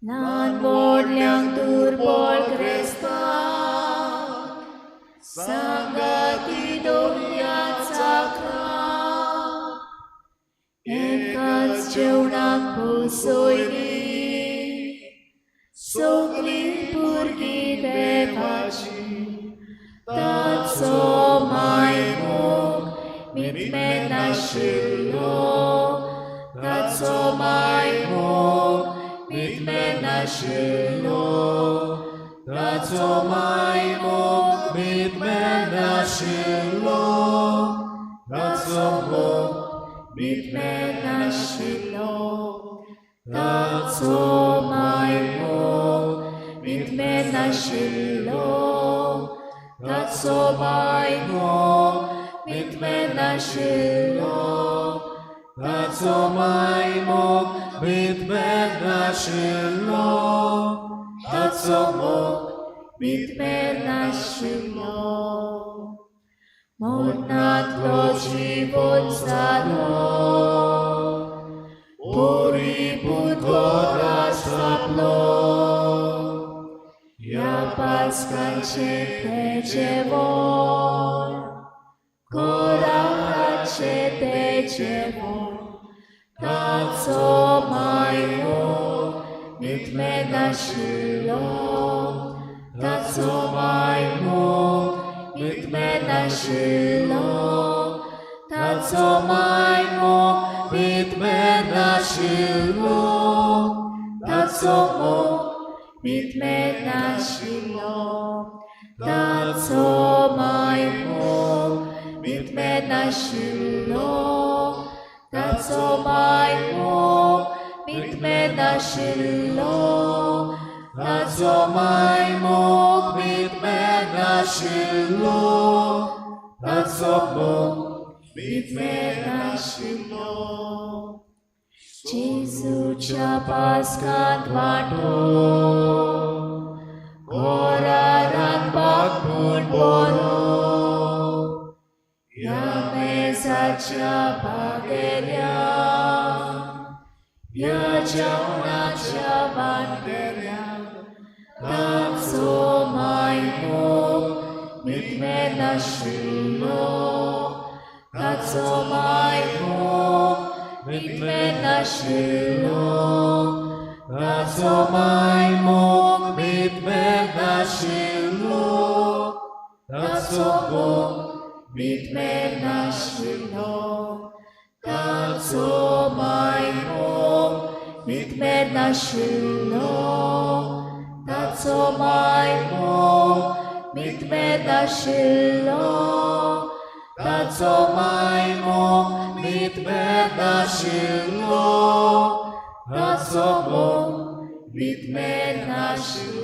Speaker 1: ल्हान व्हडल्यांक दुर्बळ क्रिस्तांव सांगाती दवरया चाकरां एकाच जेवणाक बसयली सगळीं भुरगीं देवाची ताचो मायमोग मितमेन आशिल्लो ताचो मायमोग मितमेन आशिल्लो
Speaker 2: ताचो मायमोग मितमेन आशिल्लो ताचो मोग
Speaker 1: मितमेन आशिल्लो ताचो मायमोग मितमेन आशिल्लो ताचो मायमोग मितमेन आशिल्लो
Speaker 2: ताचो मायमोग मितमेन आशिल्लो ताचो मोग
Speaker 1: मितमेन आशिल्लो मरणांतलो जिवन जालो परिपूत घरा स्थापलो ह्या पास्काचें तें जेवण घराचें तें जेवण ताचो मायमोग मितमेन आशिल्लो ताचो मायमोग मितमेन आशिल्लो ताचो मायमोग
Speaker 2: मितमेन आशिल्लो
Speaker 1: ताचो मोग मितमेन आशिल्लो ताचो मायमोग मितमेन आशिल्लो ताचो मायमोग मितमेन आशिल्लो
Speaker 2: ताचो मायमोग मितमेन आशिल्लो ताचो मोग
Speaker 1: मितमेन आशिल्लो जेजूच्या पास्कांत वांटो घरा रांदपाक म्हूण बरो ह्या मेजाच्या भागेल्या ह्या जेवणाच्या वांटेल्या ताचो मायमोग मितमेन आशिल्लो ताचो मायमोग मितमेन आशिल्लो
Speaker 2: ताचो मायमोग मितमेन आशिल्लो ताचो मोग
Speaker 1: मितमेन आशिल्लो ताचो मायमोग मितमेन आशिल्लो ताचो मायमोग मितमेन आशिल्लो
Speaker 2: ताचो मायमोग मितमेन आशिल्लो ताचो मोग
Speaker 1: मितमेन आशिल्लो.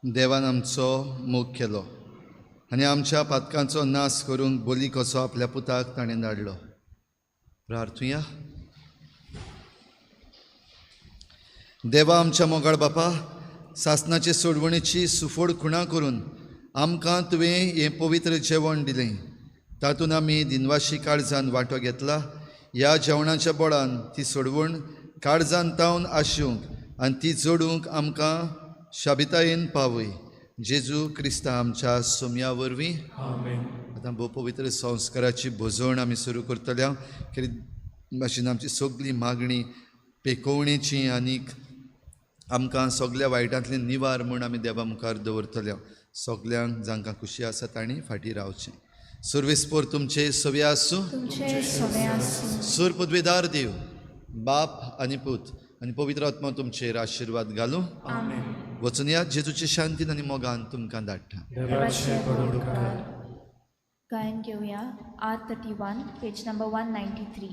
Speaker 2: देवान आमचो मोग केलो आनी आमच्या पातकांचो नाश करूंक बोली कसो आपल्या पुताक ताणें धाडलो. प्रार्थुया. देवा आमच्या मोगाळ बापा, सासनाचे सोडवणेची सुफोड खुणा करून आमकां तुवें हें पवित्र जेवण दिलें, तातूंत आमी दिनवाशी काळजान वांटो घेतला. ह्या जेवणाच्या बळान ती सोडवण काळजान तावन आशिवंक आनी ती जोडूंक आमकां शाबितायेन पावय. जेजू क्रिस्ता आमच्या सोम्या वरवीं. आतां भोव पवित्र संस्काराची भोजवण आमी सुरू करतल्या. भाशेन आमची सगळी मागणी पेकोवणेची आनीक आमकां सगल्या वायटांतले निवार म्हूण आमी देवा मुखार दवरतल्या. सगल्यांक जांकां खुशी आसा तांणी फाटीं रावचें. सुर्वेस्पोर तुमचे सवे आसूं. सूर पदवेदार देव बाप आनी पूत आनी पवित्र आत्मा तुमचेर आशिर्वाद घालूं. वचून या जेजूचे शांतीन आनी मोगान तुमकां धाडटा.
Speaker 1: गायन घेवया R31, page number 193.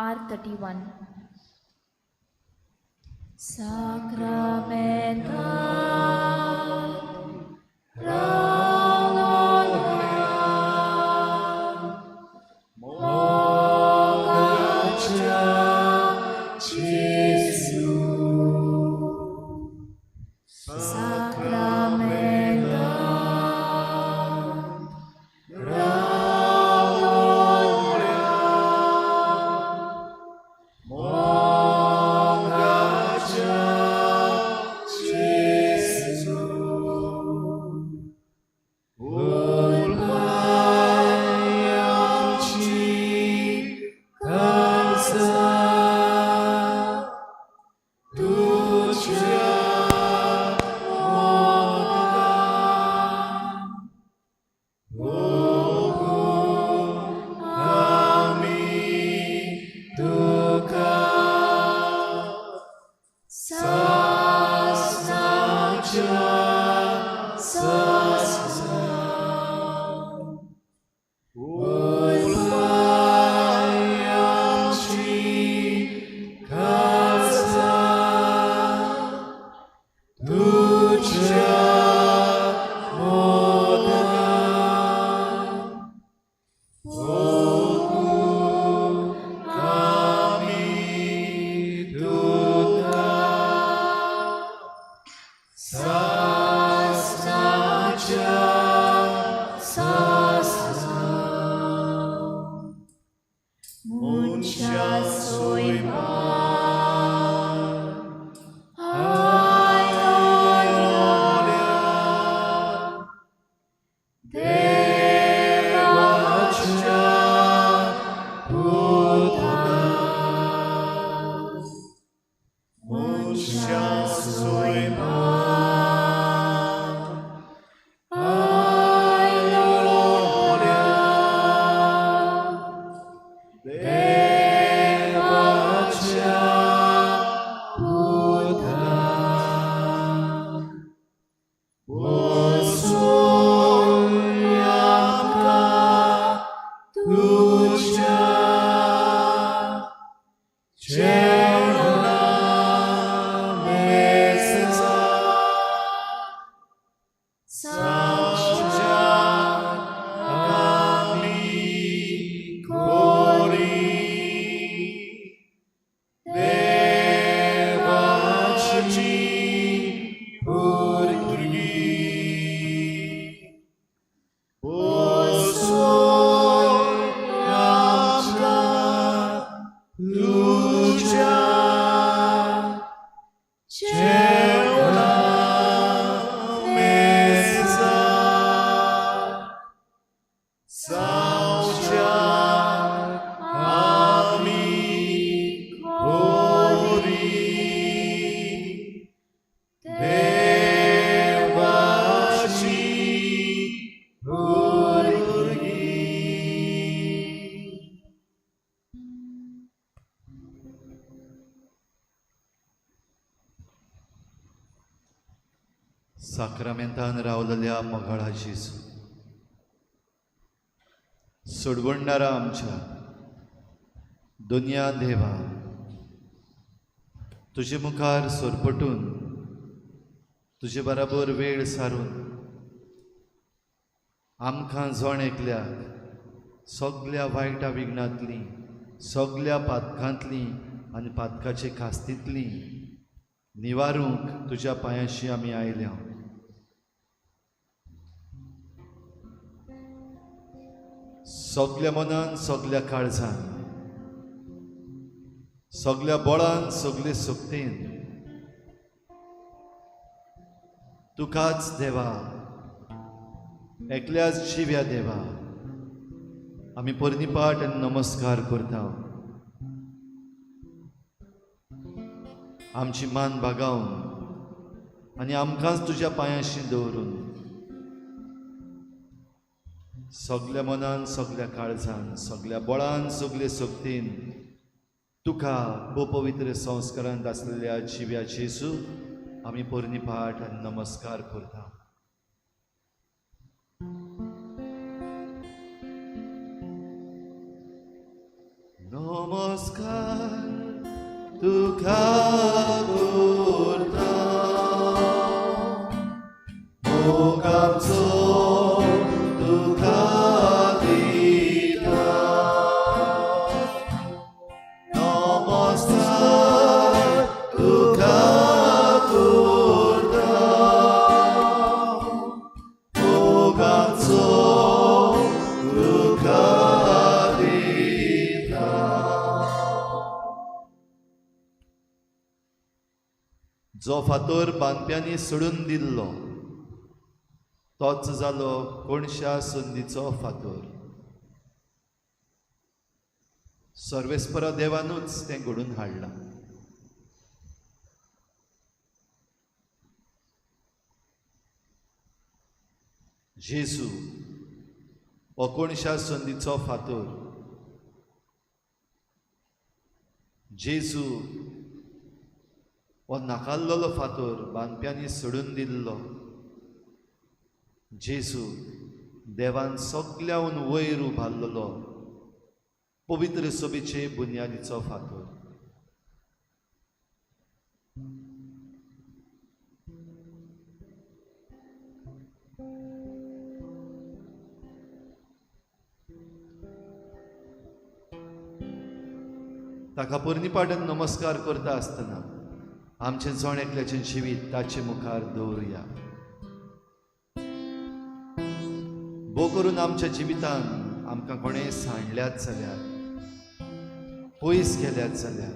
Speaker 1: R31. साक्रामेंतात रावलोल्या मोगाच्या जेजू, साक्रामेंतात रावलोल्या मोगाच्या जेजू,
Speaker 2: साक्रामेंतान रावलेल्या मोगाळा जेजू, सोडवणणारा आमच्या दुनिया देवा, तुजे मुखार सोरपटून तुजे बराबर वेळ सारून आमकां जण एकल्याक सगल्या वायटा विघ्नांतली, सगल्या पातकांतली आनी पातकाचे खास्तींतली निवारूंक तुज्या पांयांशी आमी आयल्या. सगल्या मनान, सगल्या काळजान, सगल्या बळान, सगले शक्तीन तुकाच देवा, एकल्याच जिव्या देवा आमी परनीपाट आनी नमस्कार करता. आमची मान बागावन आनी आमकांच तुज्या पांयांशी दवरून सगल्या मनान, सगल्या काळजान, सगल्या बळान, सगले शक्तीन तुका भोपवित्र संस्कारांत आसलेल्या जिव्या जेजू आमी परनीपाट आनी नमस्कार करता. नमस्कार तुका करता, मोग आमचो तुका दिता. नमस्कार तुका करता, मोग आमचो तुका दिता. जो फातर बांदप्यांनी सोडून दिल्लो तोच जालो कोणशा संदीचो फातर. सर्वेस्परा देवानूच तें घडून हाडलां. जेजू हो कोणशा संदीचो फातर. जेजू हो नाकाल्लोलो फातर बांदप्यांनी सोडून दिल्लो. जेजू देवान सगल्याहून वयर उबारलेलो पवित्र सभेचे बुन्यादीचो फातर. ताका परनीपाटान नमस्कार करता आसतना आमचें जण एकल्याचें जिवीत ताचे मुखार दवरुया. भोव करून आमच्या जिवितान आमकां कोणें सांडल्यात जाल्यार, पयस गेल्यात जाल्यार,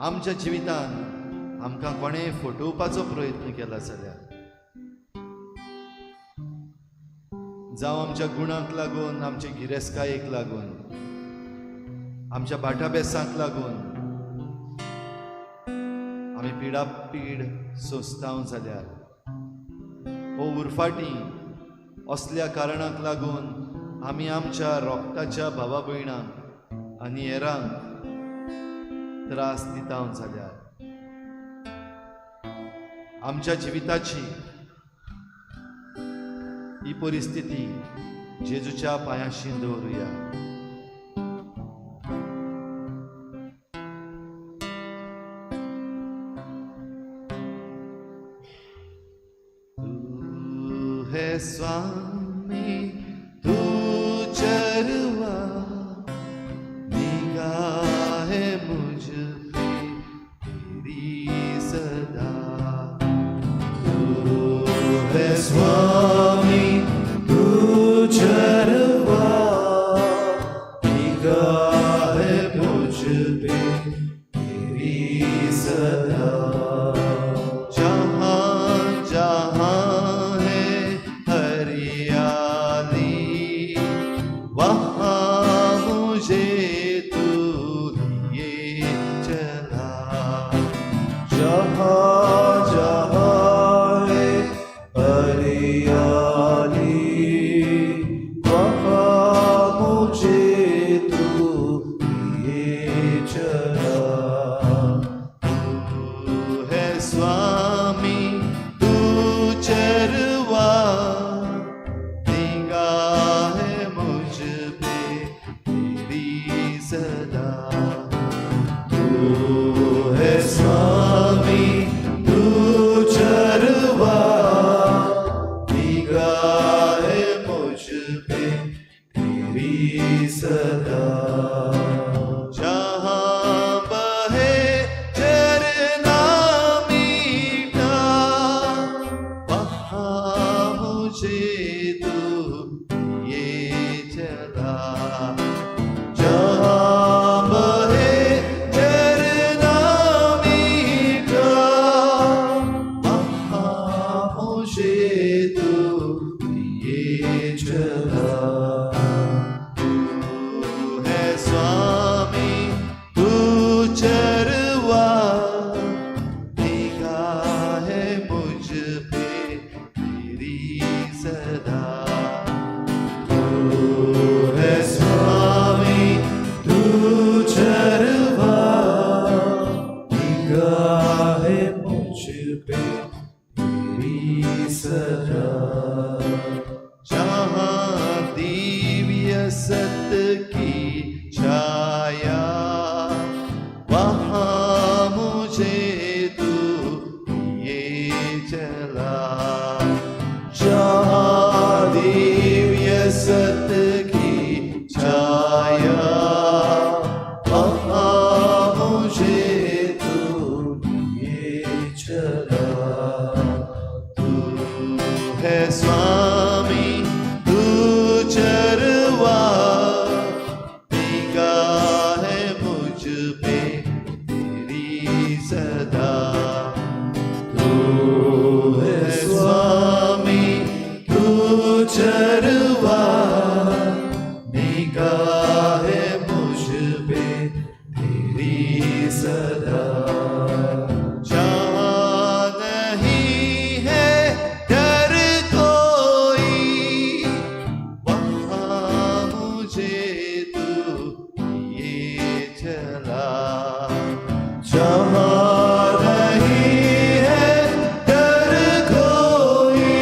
Speaker 2: आमच्या जिवितान आमकां कोणें फटोवपाचो प्रयत्न केला जाल्यार, जावं आमच्या गुणांक लागून, आमचे गिरेस्तकायेक लागून, आमच्या भाटाबेसांक लागून आमी पिडापीड सोंसताव जाल्यार, ओ उरफाटी असल्या कारणाक लागून आमी आमच्या रोगताच्या भावा भयणांक आनी हेरांक त्रास दिताव जाल्यार, आमच्या जिविताची ही परिस्थिती जेजूच्या पांयांशी दवरुया. तू है स्वामी, तू चरवा, निगाह मुझ पे तेरी सदा. तू है स्वामी, तू चरवा, निगाह मुझ पे तेरी सदा. जहाँ जहाँ है हरियाली, वहाँ मुझे तू लिए चला.
Speaker 5: जहाँ जहाँ है हरियाली, पे तेरी सदा।
Speaker 2: जहाँ दिव्य सत की छाया, वहाँ मुझे तू ये चला। जहाँ दिव्य सत की छाया, वहाँ मुझे तू
Speaker 5: ये चला।
Speaker 2: तू है स्वामी, तू चरवा, निगाह है मुझ पे तेरी सदा।
Speaker 5: तू है
Speaker 2: स्वामी, तू चरवा, निगाह है मुझ पे
Speaker 5: तेरी सदा।
Speaker 2: जहाँ नहीं है डर कोई, वहाँ मुझे तू ये चला। जहाँ नहीं है डर कोई,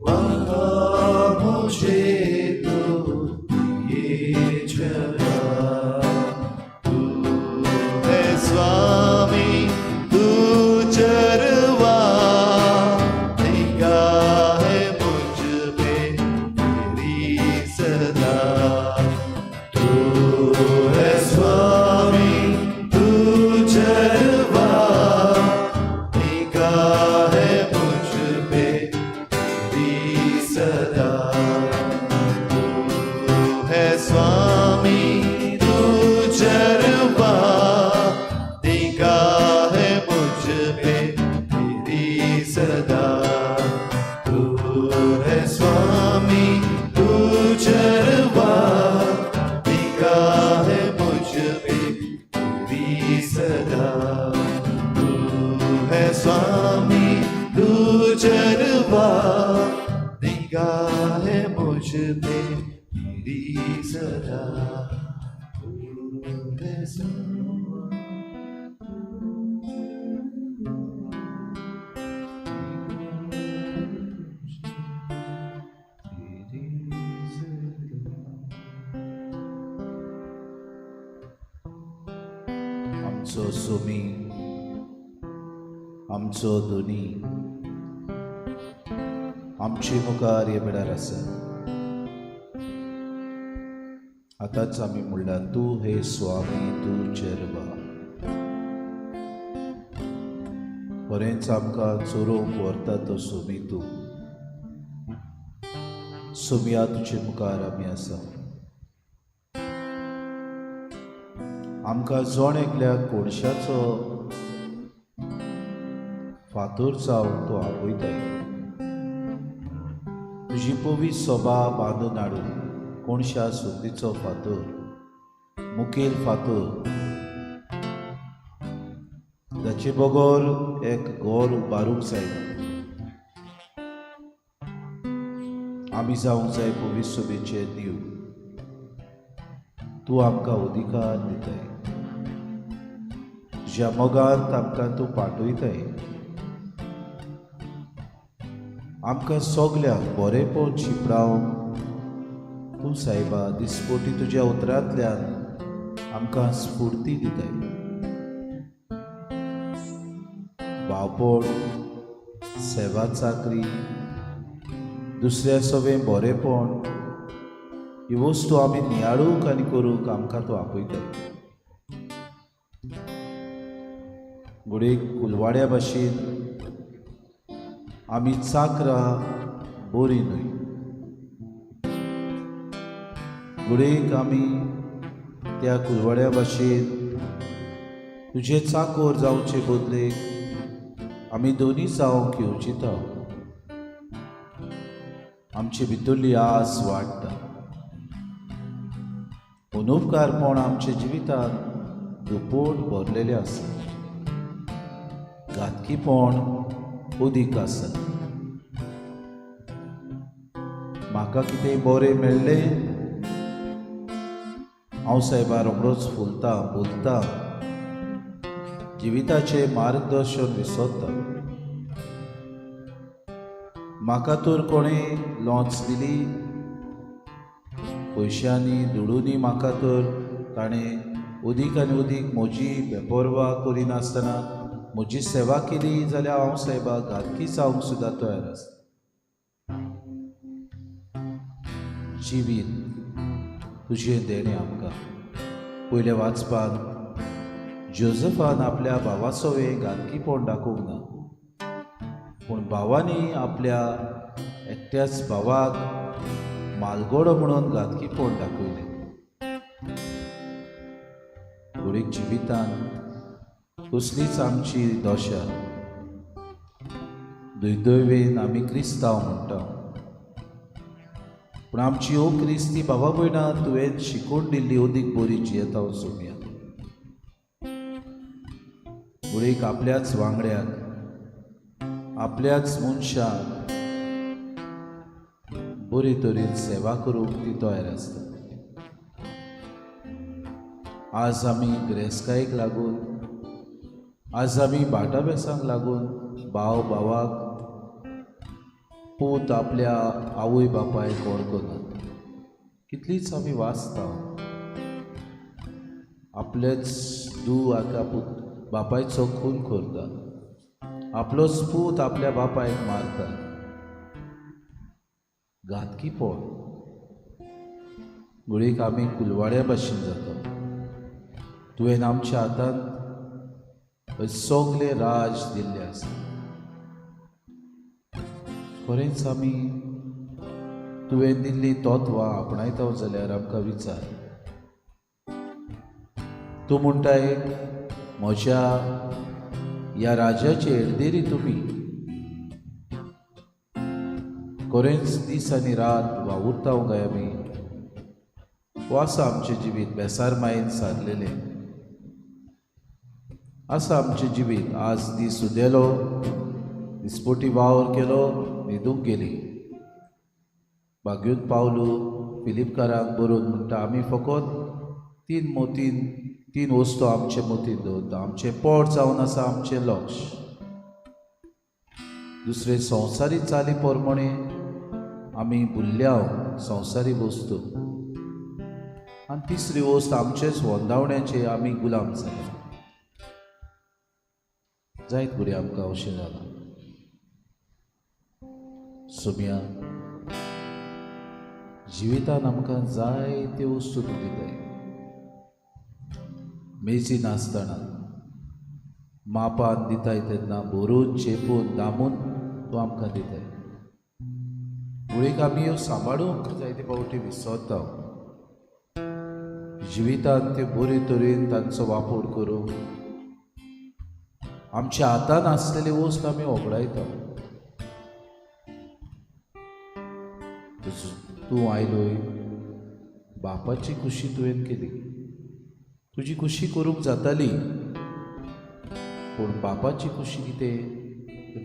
Speaker 2: वहाँ मुझे तू
Speaker 5: ये चला।
Speaker 2: तू है स्वामी, तू चरवा, निगाह है मुझ पे तेरी सदा।
Speaker 5: तू है स्वामी, तू चरवा,
Speaker 2: निगाह है मुझ पे तेरी सदा। तू है स्वामी, तू चरवा, निगाह है मुझ पे तेरी सदा। तू है स्वामी, तू चरवा, निगाह है मुझ पे तेरी सदा। तू है स्वामी, तू चरवा, निगाह है मुझ पे तेरी सदा। तू है स्वामी।
Speaker 5: आमचो सोमी, आमचो दोनी आमचे मुखार हे वेळार आसा। आतांच आमी म्हणला, तूं हे स्वामी, तूं चेरवा, बरेंच आमकां चोरोवंक व्हरता तो सोमी तूं। सोमिया, तुजे मुखार आमी आसा। आमकां जण एकल्या कोळशाचो फातोर जावन तो आपयताय। तुजी पवी सोबा बांदून हाडून कोणशा सुंदीचो फातोर, मुखेल फातोर, जाचे बगर एक घर उबारूंक जायना। आमी जावंक जाय पवी सोबेचे नीव। तूं आमकां अधिकार दिताय, तुज्या मोगांत आमकां तूं पाठयताय। आमकां सगल्यांक बरेंपण शिंपडावंक तूं सायबा दिसपोटी तुज्या उतरांतल्यान आमकां स्फुर्ती दिताय। भावपण, सेवा चाकरी, दुसऱ्या सवें बरेंपण, ही वस्तू आमी नियाळूंक आनी करूंक आमकां तूं आपयताय। घडये कुलवाड्या भाशेन आमी चाकरां बरीं न्हय, घडयेक आमी त्या कुलवाड्या भाशेन तुजे चाकोर जावचे बदलेक आमी दोनी जावंक येवजिता। आमचे भितरली आस वाडटा, अनुपकारपण आमच्या जिवितांत दुपोट भरलेलें आसा, घातकीपण अदीक आसा। म्हाका कितें बरें मेळ्ळें, हांव सायबा रोखडोच फुलता, बोलता, जिविताचें मार्गदर्शन विसरता. म्हाका तर कोणें लोंच दिली पयशांनी दुडूंनी, म्हाका तर ताणें उदीक आनी उदीक म्हजी बेपर्वा करिनासतना म्हजी सेवा केली जाल्यार हांव सायबा घातकी जावंक सुद्दां तयार आसा. जिवीत तुजें देणें आमकां. पयल्या वाचपान जोजफान आपल्या भावासोवें घातकीपण दाखोवंक ना, पूण भावांनी आपल्या एकट्याच भावाक मालगोडो म्हणून घातकीपण दाखयलें. घडये जिवितान कसलीच आमची दशा दुर्दैवेन आमी क्रिस्तांव म्हणटा, पूण आमची ओ क्रिस्ती बाबा भयणा तुवें शिकोवन दिल्ली अदीक बरी जियेता सोमया. घडयेक आपल्याच वांगड्याक आपल्याच मनशाक बरे तरेन सेवा करूंक ती तयार आसता. आज आमी गिरेस्तकायेक लागून, आज आमी भाटाबेसांक लागून भाव भावाक, पूत आपल्या आवय बापायक वळखनात. कितलीच आमी वाचता आपलेच दू आका पूत बापायचो खून करता, आपलोच पूत आपल्या बापायक मारता. घातकीपण. घडयेक आमी कुलवाड्या भाशेन जाता. तुवें आमच्या हातांत सगलें राज दिल्लें आसा. खरेंच आमी तुवें दिल्लीं तत्वां आपणायता जाल्यार आमकां विचार. तूं म्हणटाय म्हज्या ह्या राजाचे हेरदेरी तुमी खरेंच दीस आनी रात वावुरता काय आमी? वो आसा आमचें जिवीत बेसार मायेन सारलेलें आसा आमचें जिवीत. आज दीस उदेलो, दिसपोटी वावर केलो, न्हिदूंक गेली. बागयूत पावलू फिलिपकारांक बरोवन म्हणटा आमी फकत तीन वस्तू आमचे मतीन दवरता. आमचें पोट जावन आसा आमचें लक्ष, दुसरें संवसारी चाली प्रमाणे आमी भुल्ल्याव संवसारी वस्तू, आनी तिसरी वस्त आमचेच वंदावण्याचे आमी गुलाम जाले. जायत घडये आमकां अशें जालां. सोम्या जिवितान आमकां जायत्यो वस्तू तूं दिताय, मेजी नासतना मापान दिताय तेन्ना भरून चेपून दामून तूं आमकां दिताय. घडयेक आमी ह्यो सांबाळूंक जायते फावटी विसरता. जिवितान ते बरे तरेन तांचो वापर करूंक आमच्या हातान आसलेली वस्त आमी वगडायता. तूं आयलोय बापाची खुशी तुवें केली, तुजी खुशी करूंक जाताली, पूण बापाची खुशी कितें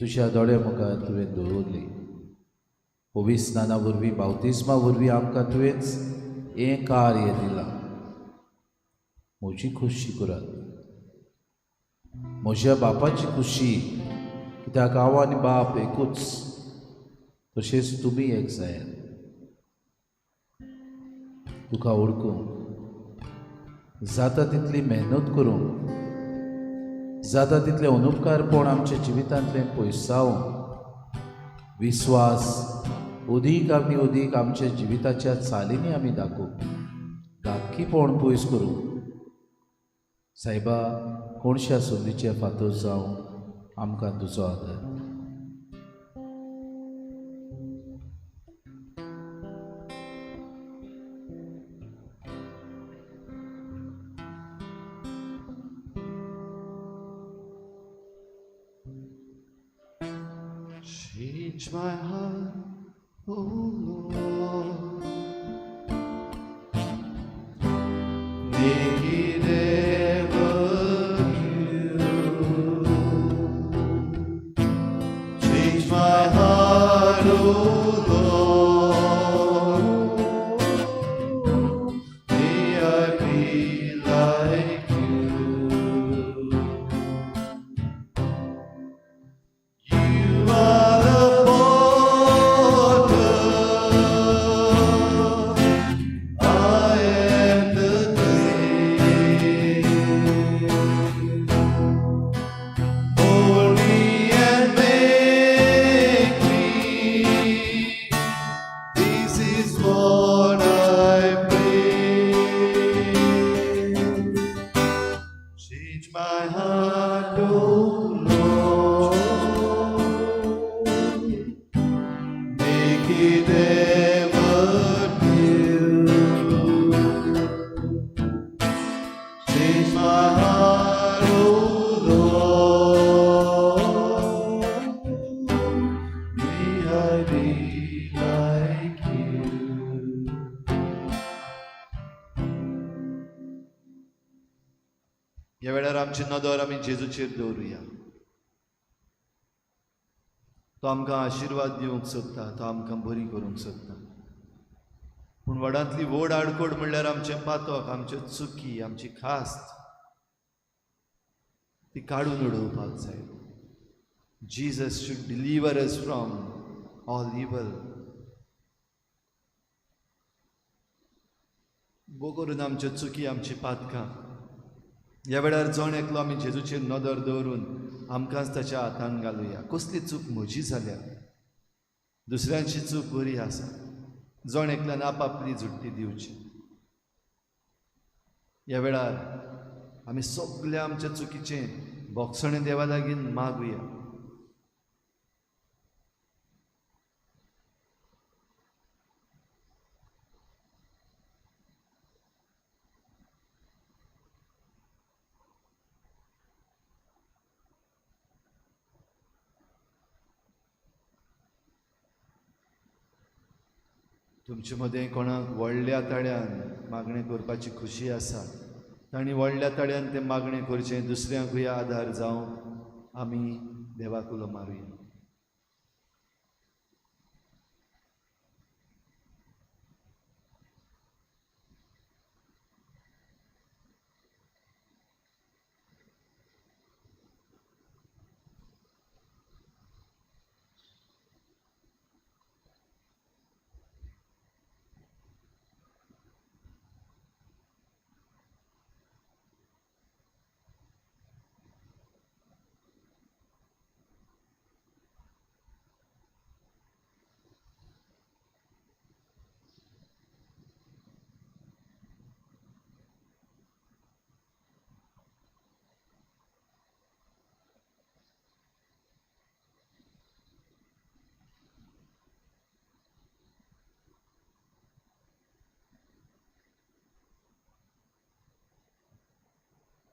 Speaker 5: तुज्या दोळ्या मुखार तुवें दवरली. पवित्र स्नाना वरवीं, बावतिस्मा वरवीं आमकां तुवेंच हें कार्य दिलां. म्हजी खुशी करात, म्हज्या बापाची खुशी, कित्याक हांव आनी बाप एकूच, तशेंच तुमी एक जायात. तुका वळखूंक जाता तितली मेहनत करूंक, जाता तितलें अनुपकारपण आमच्या जिवितांतलें पयसावंक, विस्वास अदीक आनी अदीक आमच्या जिविताच्या चालींनी आमी दाखोवंक, घातकीपण पयस करूंक. सायबा कोणश्या संदीचे फातर जावं आमकां तुजो आदार.
Speaker 2: Change my heart, O Lord, make it ever new. Change my heart, O Lord, may I be like you. ह्या वेळार आमची नदर आमी जेजूचेर दवरुया. तो आमकां आशिर्वाद दिवंक सोदता, तो आमकां बरी करूंक सोदता. पूण व्हडांतली व्हड आडकोड म्हणल्यार आमचें पातक, आमच्यो चुकी, आमची खास्त, ती काडून उडोवपाक जाय. Jesus should deliver us from all evil. बो करून आमच्यो चुकी, आमची पातकां. ह्या वेळार जण एकलो आमी जेजूचेर नदर दवरून आमकांच ताच्या हातान घालुया. कसली चूक म्हजी जाल्या, दुसऱ्यांची चूक बरी आसा, जण एकल्यान आपापली झुट्टी दिवची. ह्या वेळार आमी सगल्या आमच्या चुकीचें बोगसणें देवा लागीं मागुया. तुमचे मदें कोणाक व्हडल्या ताळ्यान मागणें करपाची खुशी आसा, तांणी व्हडल्या ताळ्यान तें मागणें करचें, दुसऱ्यांकूय आदार जावंक आमी देवाक उलो मारुया.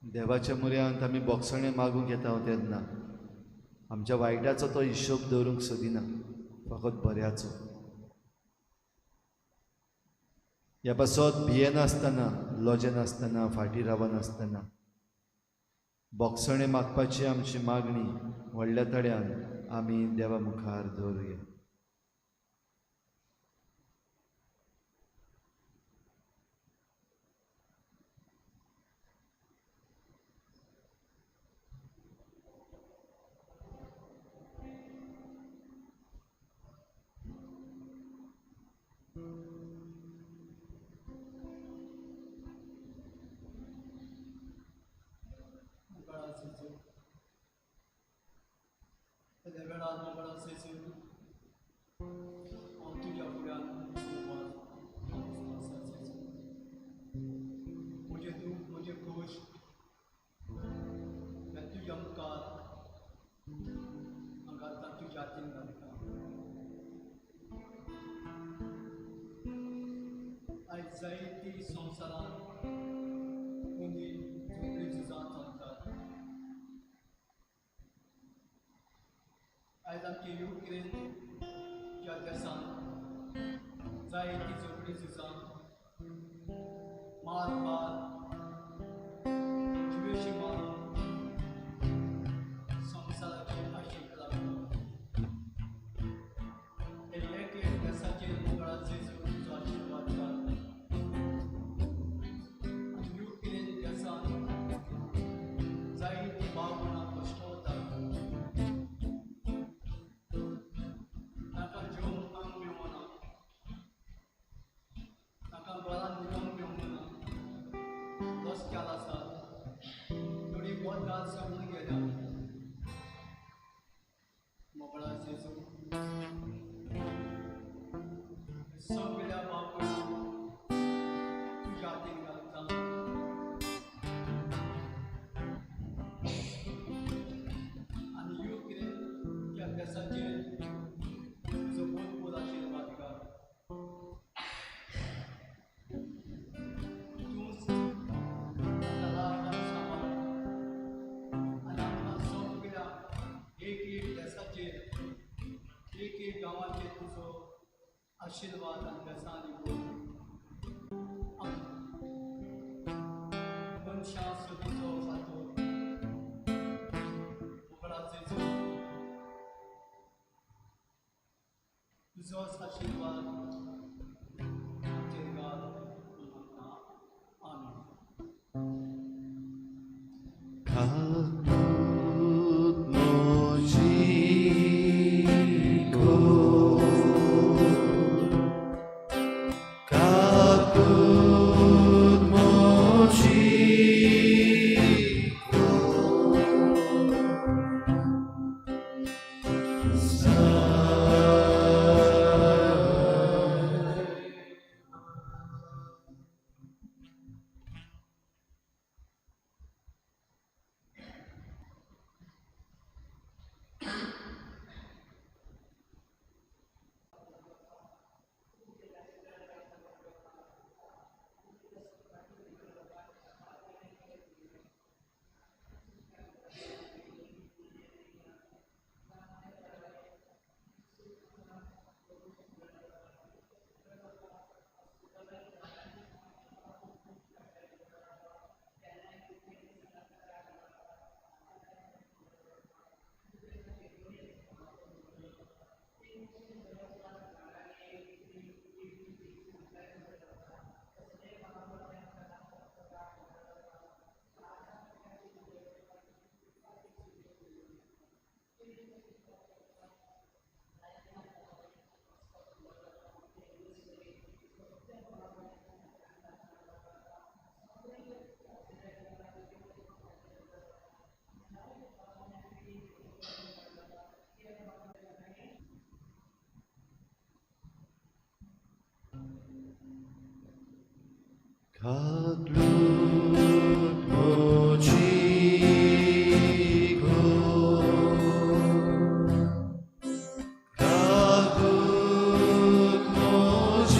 Speaker 2: देवाच्या मुऱ्यांत आमी बोगसणें मागूंक येता तेन्ना आमच्या वायटाचो तो हिशोब दवरूंक सोदिना, फकत बऱ्याचो. ह्या पासत भियेनासतना, लजेनासतना, फाटीं रावनासतना बोगसणें मागपाची आमची मागणी व्हडल्या तड्यान आमी देवा मुखार दवरुया.
Speaker 6: जायती संवसारांत मनीस झगडीं झुजां चलतात. आयज आमचे युक्रेनच्या देशांत जायती झगडीं झुजां, मार मार, जिवेशी मारून संवसाराचे आशेक लागला. एक एक देशाचेर मंगळाचे तुजो आशिर्वाद घाल. जायती भाव भयणां कश्ट वतात, तांकां जेवंक अन्न मेळना, तांकां घरान न्हिदोंक मेळना, रस्त्यार आसात, थोडीं गोंयकार सोडून गेल्या. मोगळा जेजू, सगळ्या भाव भयणांक तुज्या हातीन घालता. देशाचेर तुजो भरपूर आशिर्वाद घाल. तूंच आमकां राख आनी सांबाळ आनी आमकां सगळ्यांक एक एक देशाचेर, एक एक गांवाचेर तुजो आशिर्वाद आनी बेसांनी भर. मनशां सदीचो फातर तुजोच आशिर्वाद आमचेर घाल म्हूण मागता. आमेन.
Speaker 2: Caput mojico, caput mojico, Caput mojico, caput mojico, Caput mojico, caput mojico.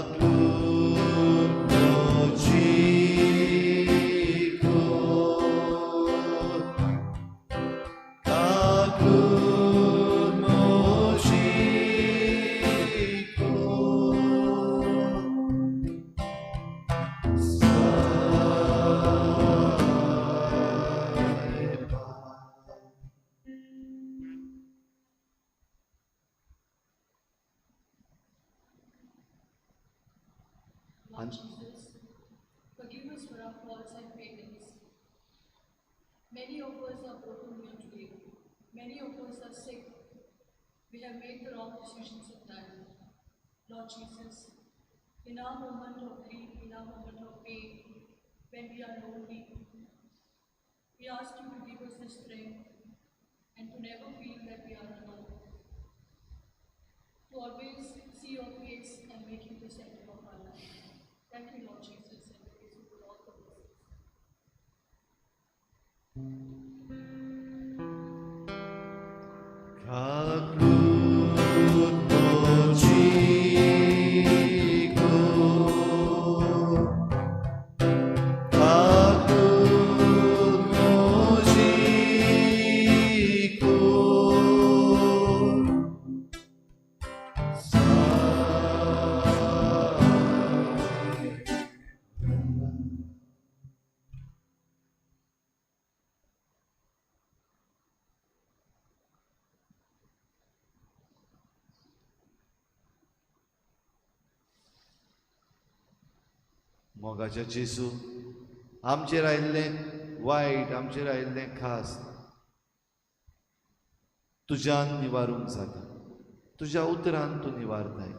Speaker 2: Caput mojico, caput mojico,
Speaker 7: Lord Jesus, forgive us for our faults and failings. Many of us are broken here today. Many of us are sick. We have made the wrong decisions in life. Lord Jesus, in our moment of grief, in our moment of pain, when we are lonely, we ask you to give us the strength and to never feel that we are alone. To always see your face and make you the center of our life. Thank you, Lord Jesus, and praise you for all the blessings.
Speaker 2: Caput mojico, caput mojico, मोगाच्या जेजू, आमचेर आयिल्लें वायट, आमचेर आयिल्लें खास तुज्यान निवारूंक जाता, तुज्या उतरान तूं निवारताय.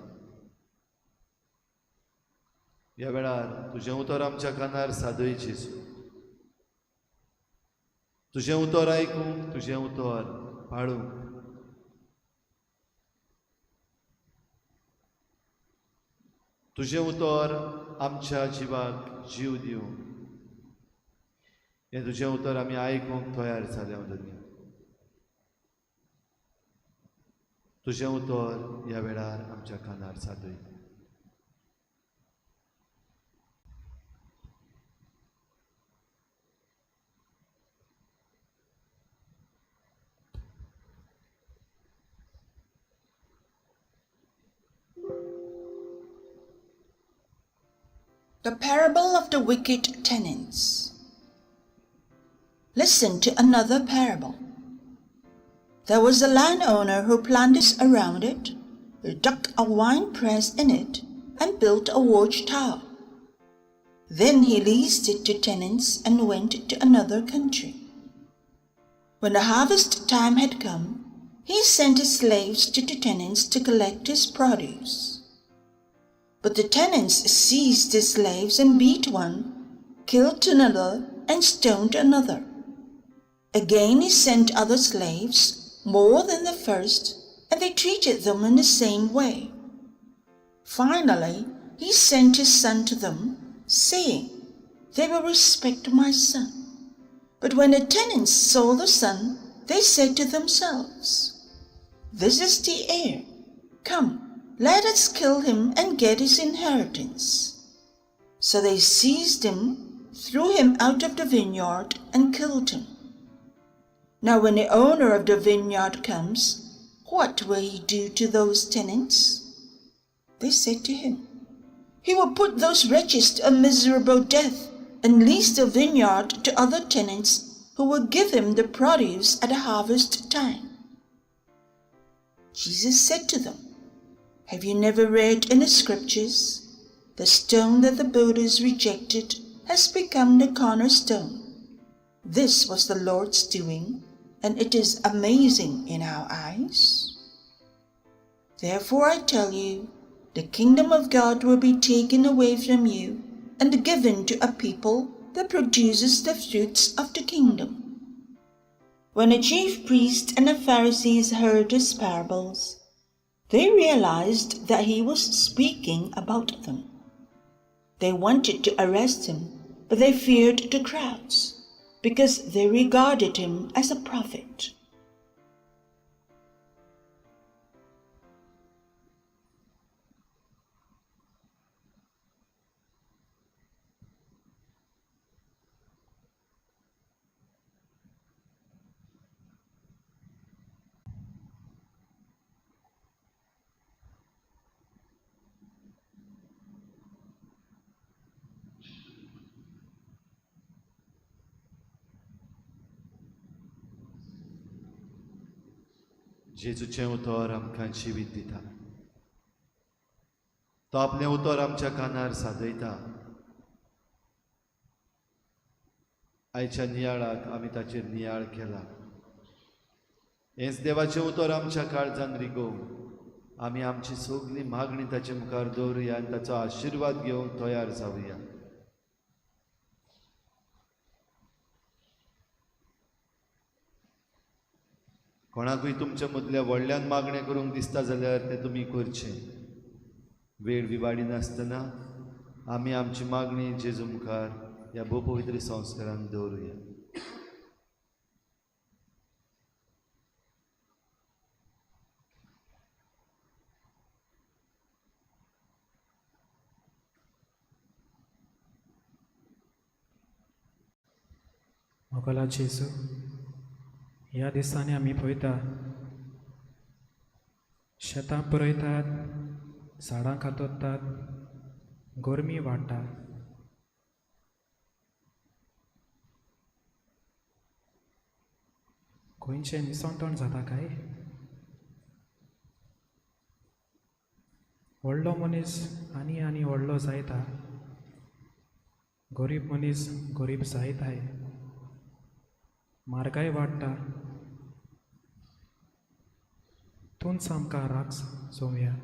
Speaker 2: ह्या वेळार तुजें उतर आमच्या कानार सादय जेजू. तुजें उतर आयकूंक, तुजें उतर पाळूंक, तुजें उतर आमच्या जिवाक जीव दिवंक, हें तुजें उतर आमी आयकूंक तयार जाल्या धन्य. तुजें उतर ह्या वेळार आमच्या कानार सादय.
Speaker 8: The parable of the wicked tenants. Listen to another parable. There was a landowner who planted around it, dug a wine press in it, and built a watchtower. Then he leased it to tenants and went to another country. When the harvest time had come, he sent his slaves to the tenants to collect his produce. But the tenants seized the slaves and beat one, killed another, and stoned another. Again he sent other slaves, more than the first, and they treated them in the same way. Finally, he sent his son to them, saying, "They will respect my son." But when the tenants saw the son, they said to themselves, "This is the heir. Come, let us kill him and get his inheritance." So they seized him, threw him out of the vineyard, and killed him. Now when the owner of the vineyard comes, what will he do to those tenants? They said to him, "He will put those wretches to a miserable death and lease the vineyard to other tenants who will give him the produce at the harvest time." Jesus said to them, "Have you never read in the scriptures, the stone that the builders rejected has become the cornerstone? This was the Lord's doing, and it is amazing in our eyes. Therefore I tell you, the kingdom of God will be taken away from you and given to a people that produces the fruits of the kingdom." When the chief priests and the Pharisees heard his parables, they realized that he was speaking about them. They wanted to arrest him, but they feared the crowds, because they regarded him as a prophet.
Speaker 2: जेजूचें उतर आमकां जिवीत दिता, तो आपलें उतर आमच्या कानार सादयता. आयच्या नियाळाक आमी ताचेर नियाळ केला. हेंच देवाचें उतर आमच्या काळजान रिगोवंक आमी आमची सगळी मागणी ताचे मुखार दवरुया आनी ताचो आशिर्वाद घेवंक तयार जावया. कोणाकूय तुमच्या मदल्या व्हडल्यान मागणें करूंक दिसता जाल्यार तें तुमी करचें. वेळ विवाडी नासतना आमी आमची मागणी जेजू मुखार ह्या भोवपवित्र संस्कारान दवरुया.
Speaker 9: मोगला जेजू, ह्या दिसांनी आमी पळयता शेतां पुरयतात, झाडां कातरतात, गरमी वाडटा. खंयचें निसंतण जाता काय? व्हडलो मनीस आनी आनी व्हडलो जायता गरीब मनीस गरीब जायत आहे, म्हारगाय वाडटा. तूंच आमकां राख सोम्या.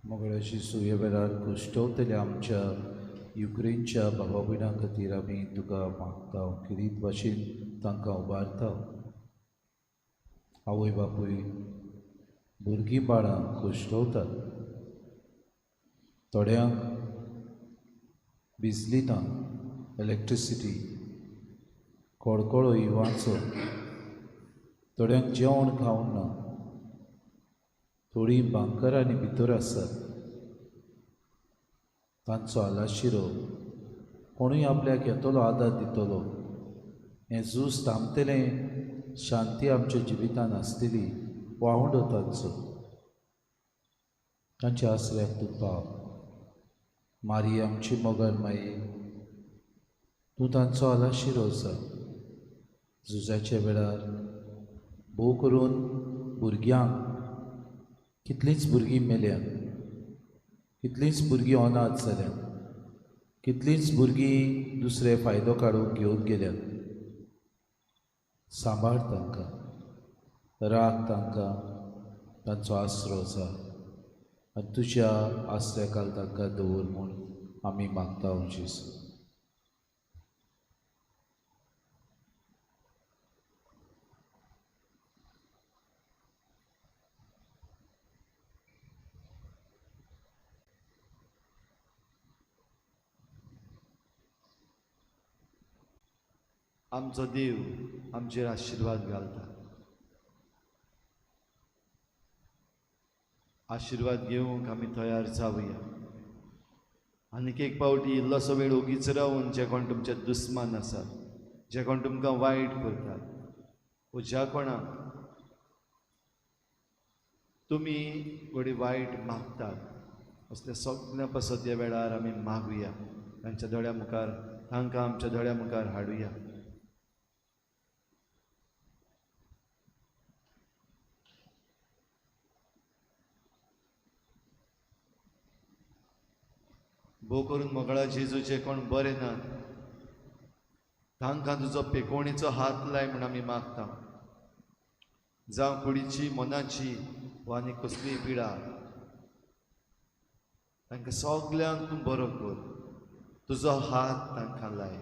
Speaker 5: मोगळ्याशी सुये वेळार कुश्टवतल्या आमच्या युक्रेनच्या भावा भयणां खातीर आमी तुका मागता, किरीत भाशेन तांकां उबारता. आवय बापूय भुरगीं बाळां कुश्टवतात, थोड्यांक बिजली ना, इलेक्ट्रिसिटी, कडकडो इवांचो, थोड्यांक जेवण खावंक ना, थोडीं बांकरांनी भितर आसात. तांचो आलाशिरो कोणूय आपल्याक येतलो, आदार दितलो, हें झूज थांबतलें, शांती आमच्या जिवितान आसतली, वावडो तांचो. तांच्या आसऱ्याक तूं पाव. मारी आमची मोगार माई, तूं तांचो आलाशिरो जा. झुजाच्या वेळार भोव करून भुरग्यांक, कितलींच भुरगीं मेल्यात, कितलींच भुरगीं अनाथ जाल्यात, कितलींच भुरगीं दुसरे फायदो काडूंक घेवन गेल्यात. सांबाळ तांकां, राख तांकां, तांचो आसरो जा आनी तुज्या आसऱ्या खाल तांकां दवर म्हूण आमी मागता जेजू.
Speaker 2: आमचो देव आमचेर आशिर्वाद घालता. आशिर्वाद घेवंक आमी तयार जावया. आनीक एक पावटी इल्लोसो वेळ ओगीच रावन जे कोण तुमचे दुस्मान आसात, जे कोण तुमकां वायट करतात वो ज्या कोणाक तुमी घोडी वायट मागतात, असल्या सगळ्या पासत ह्या वेळार आमी मागुया. तांच्या दोळ्या मुखार, तांकां आमच्या दोळ्या मुखार हाडुया. भोव करून मोगळा जेजू जे कोण बरे ना तांकां तुजो पेकोणीचो हात लाय म्हूण आमी मागता. जावं कुडीची, मनाची वा आनी कसलीय पिडा, तांकां सगल्यांक तूं बरो कर, तुजो हात तांकां लाय.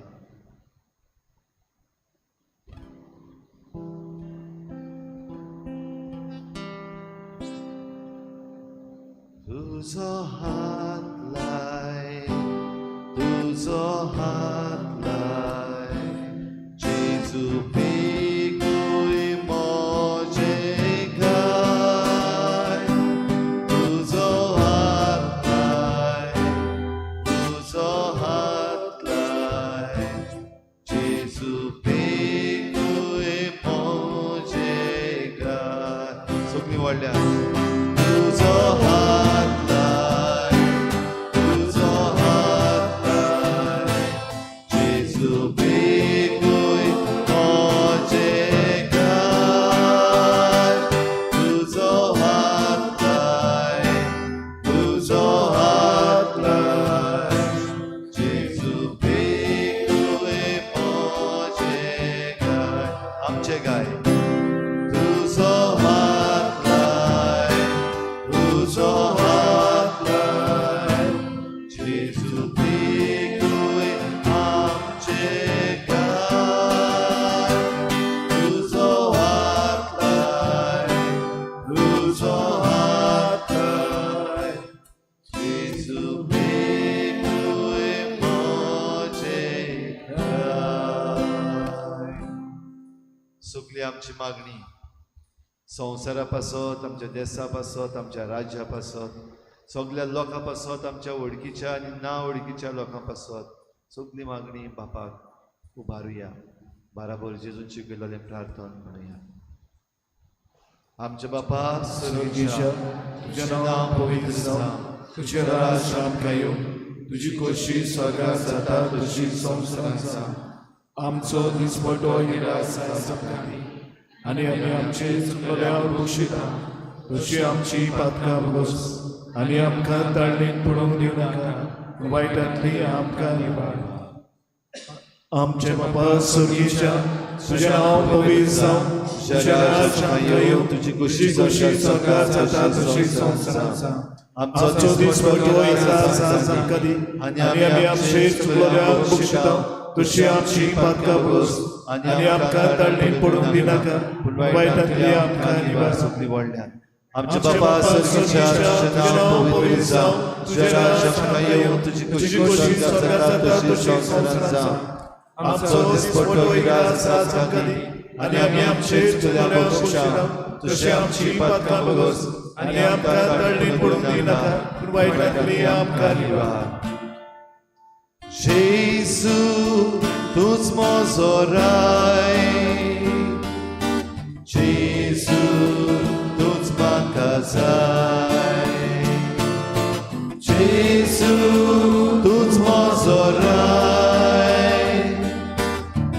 Speaker 2: तुजो हात लाय, तुजो हात लाय, जेजू पेकूय म्हजे घाय. तुजो हात लाय, तुजो हात लाय, जेजू पेकूय म्हजे घाय. सगळीं व्हडल्या तुजो हात लाय, तुजो हात लाय, जेजू पेकूय म्हजे घाय. तुजो हात लाय, तुजो हात लाय, जेजू पेकूय म्हजे घाय. आमचे गाय. तुजो हात लाय, आमची मागणी संवसारा पासत, आमच्या देसा पासत, आमच्या राज्या पासत, सगल्या लोकां पासत, आमच्या वळखीच्या आनी ना वळखीच्या लोकां पासत सगली मागणी बापाक उबारुया. बाराबर जेजून शिकयलेलें प्रार्थन म्हणुया. आमच्या बापा
Speaker 10: स्वर्गीच्या, तुझें नांव पवित्र जावं, तुजें राज आमकां येवं, तुजी खोशी स्वर्गार जाता तशी संवसारांत जावं. आमचो दिसपटो हिरास आयज आमकां दी, आनी आमी आमचे चुकलेल्या बक्षिता तशी आमची पातकां भोगस, आनी आमकां ताळणेंत पडूंक दिवं नाका, वायटांतली आमकां निवाड. आमचे बापा स्वर्गीच्या, तुजें नांव पवित्र जावं, तुजें राज आमकां येवं, तुजी खोशी स्वर्गार जाता तशी संवसारांत जावं. आमचो दिसपटो इलाज आज आमकां दी, आनी आमी आमचे चुकलेल्या बक्षिता तशी आमची पातकां भोगस, आनी आमकां ताळणेंत पडूंक दिनाका, पूण वायटांतली आमकां निवार.
Speaker 2: सगळी व्हडल्यान आमच्या बापा स्वर्गीच्या, तुजें नांव पवित्र जावं, तुजें राज आमकां येवं, तुजी खोशी स्वर्गार जाता तशी संवसारांत जावं.
Speaker 10: आमचो दिसपटो इलाज आज आमकां दी, आनी आमी आमचे चुकलेल्या बक्षिता तशी आमची पातकां भोगस, आनी आमकां ताळणेंत पडूंक दिनाका, पूण वायटांतली आमकां निवार.
Speaker 2: जेजू तूंच म्हजो राय, जेजू तूंच म्हाका जाय, जेजू तूंच म्हजो राय,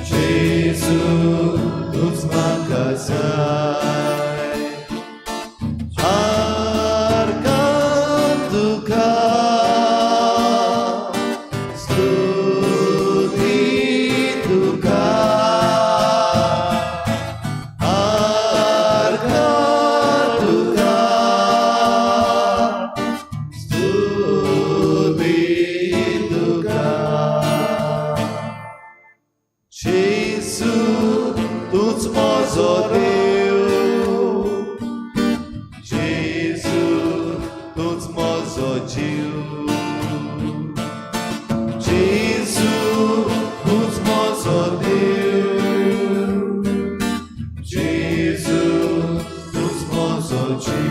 Speaker 2: जेजू तूंच म्हाका जाय. आर्गां तुका, स्तुती तुका, आर्गां तुका, स्तुती तुका. जेजू तूंच म्हजो देव, जेजू तूंच म्हजो जीव, जेजू तूंच म्हजो देव, जेजू तूंच म्हजो जीव.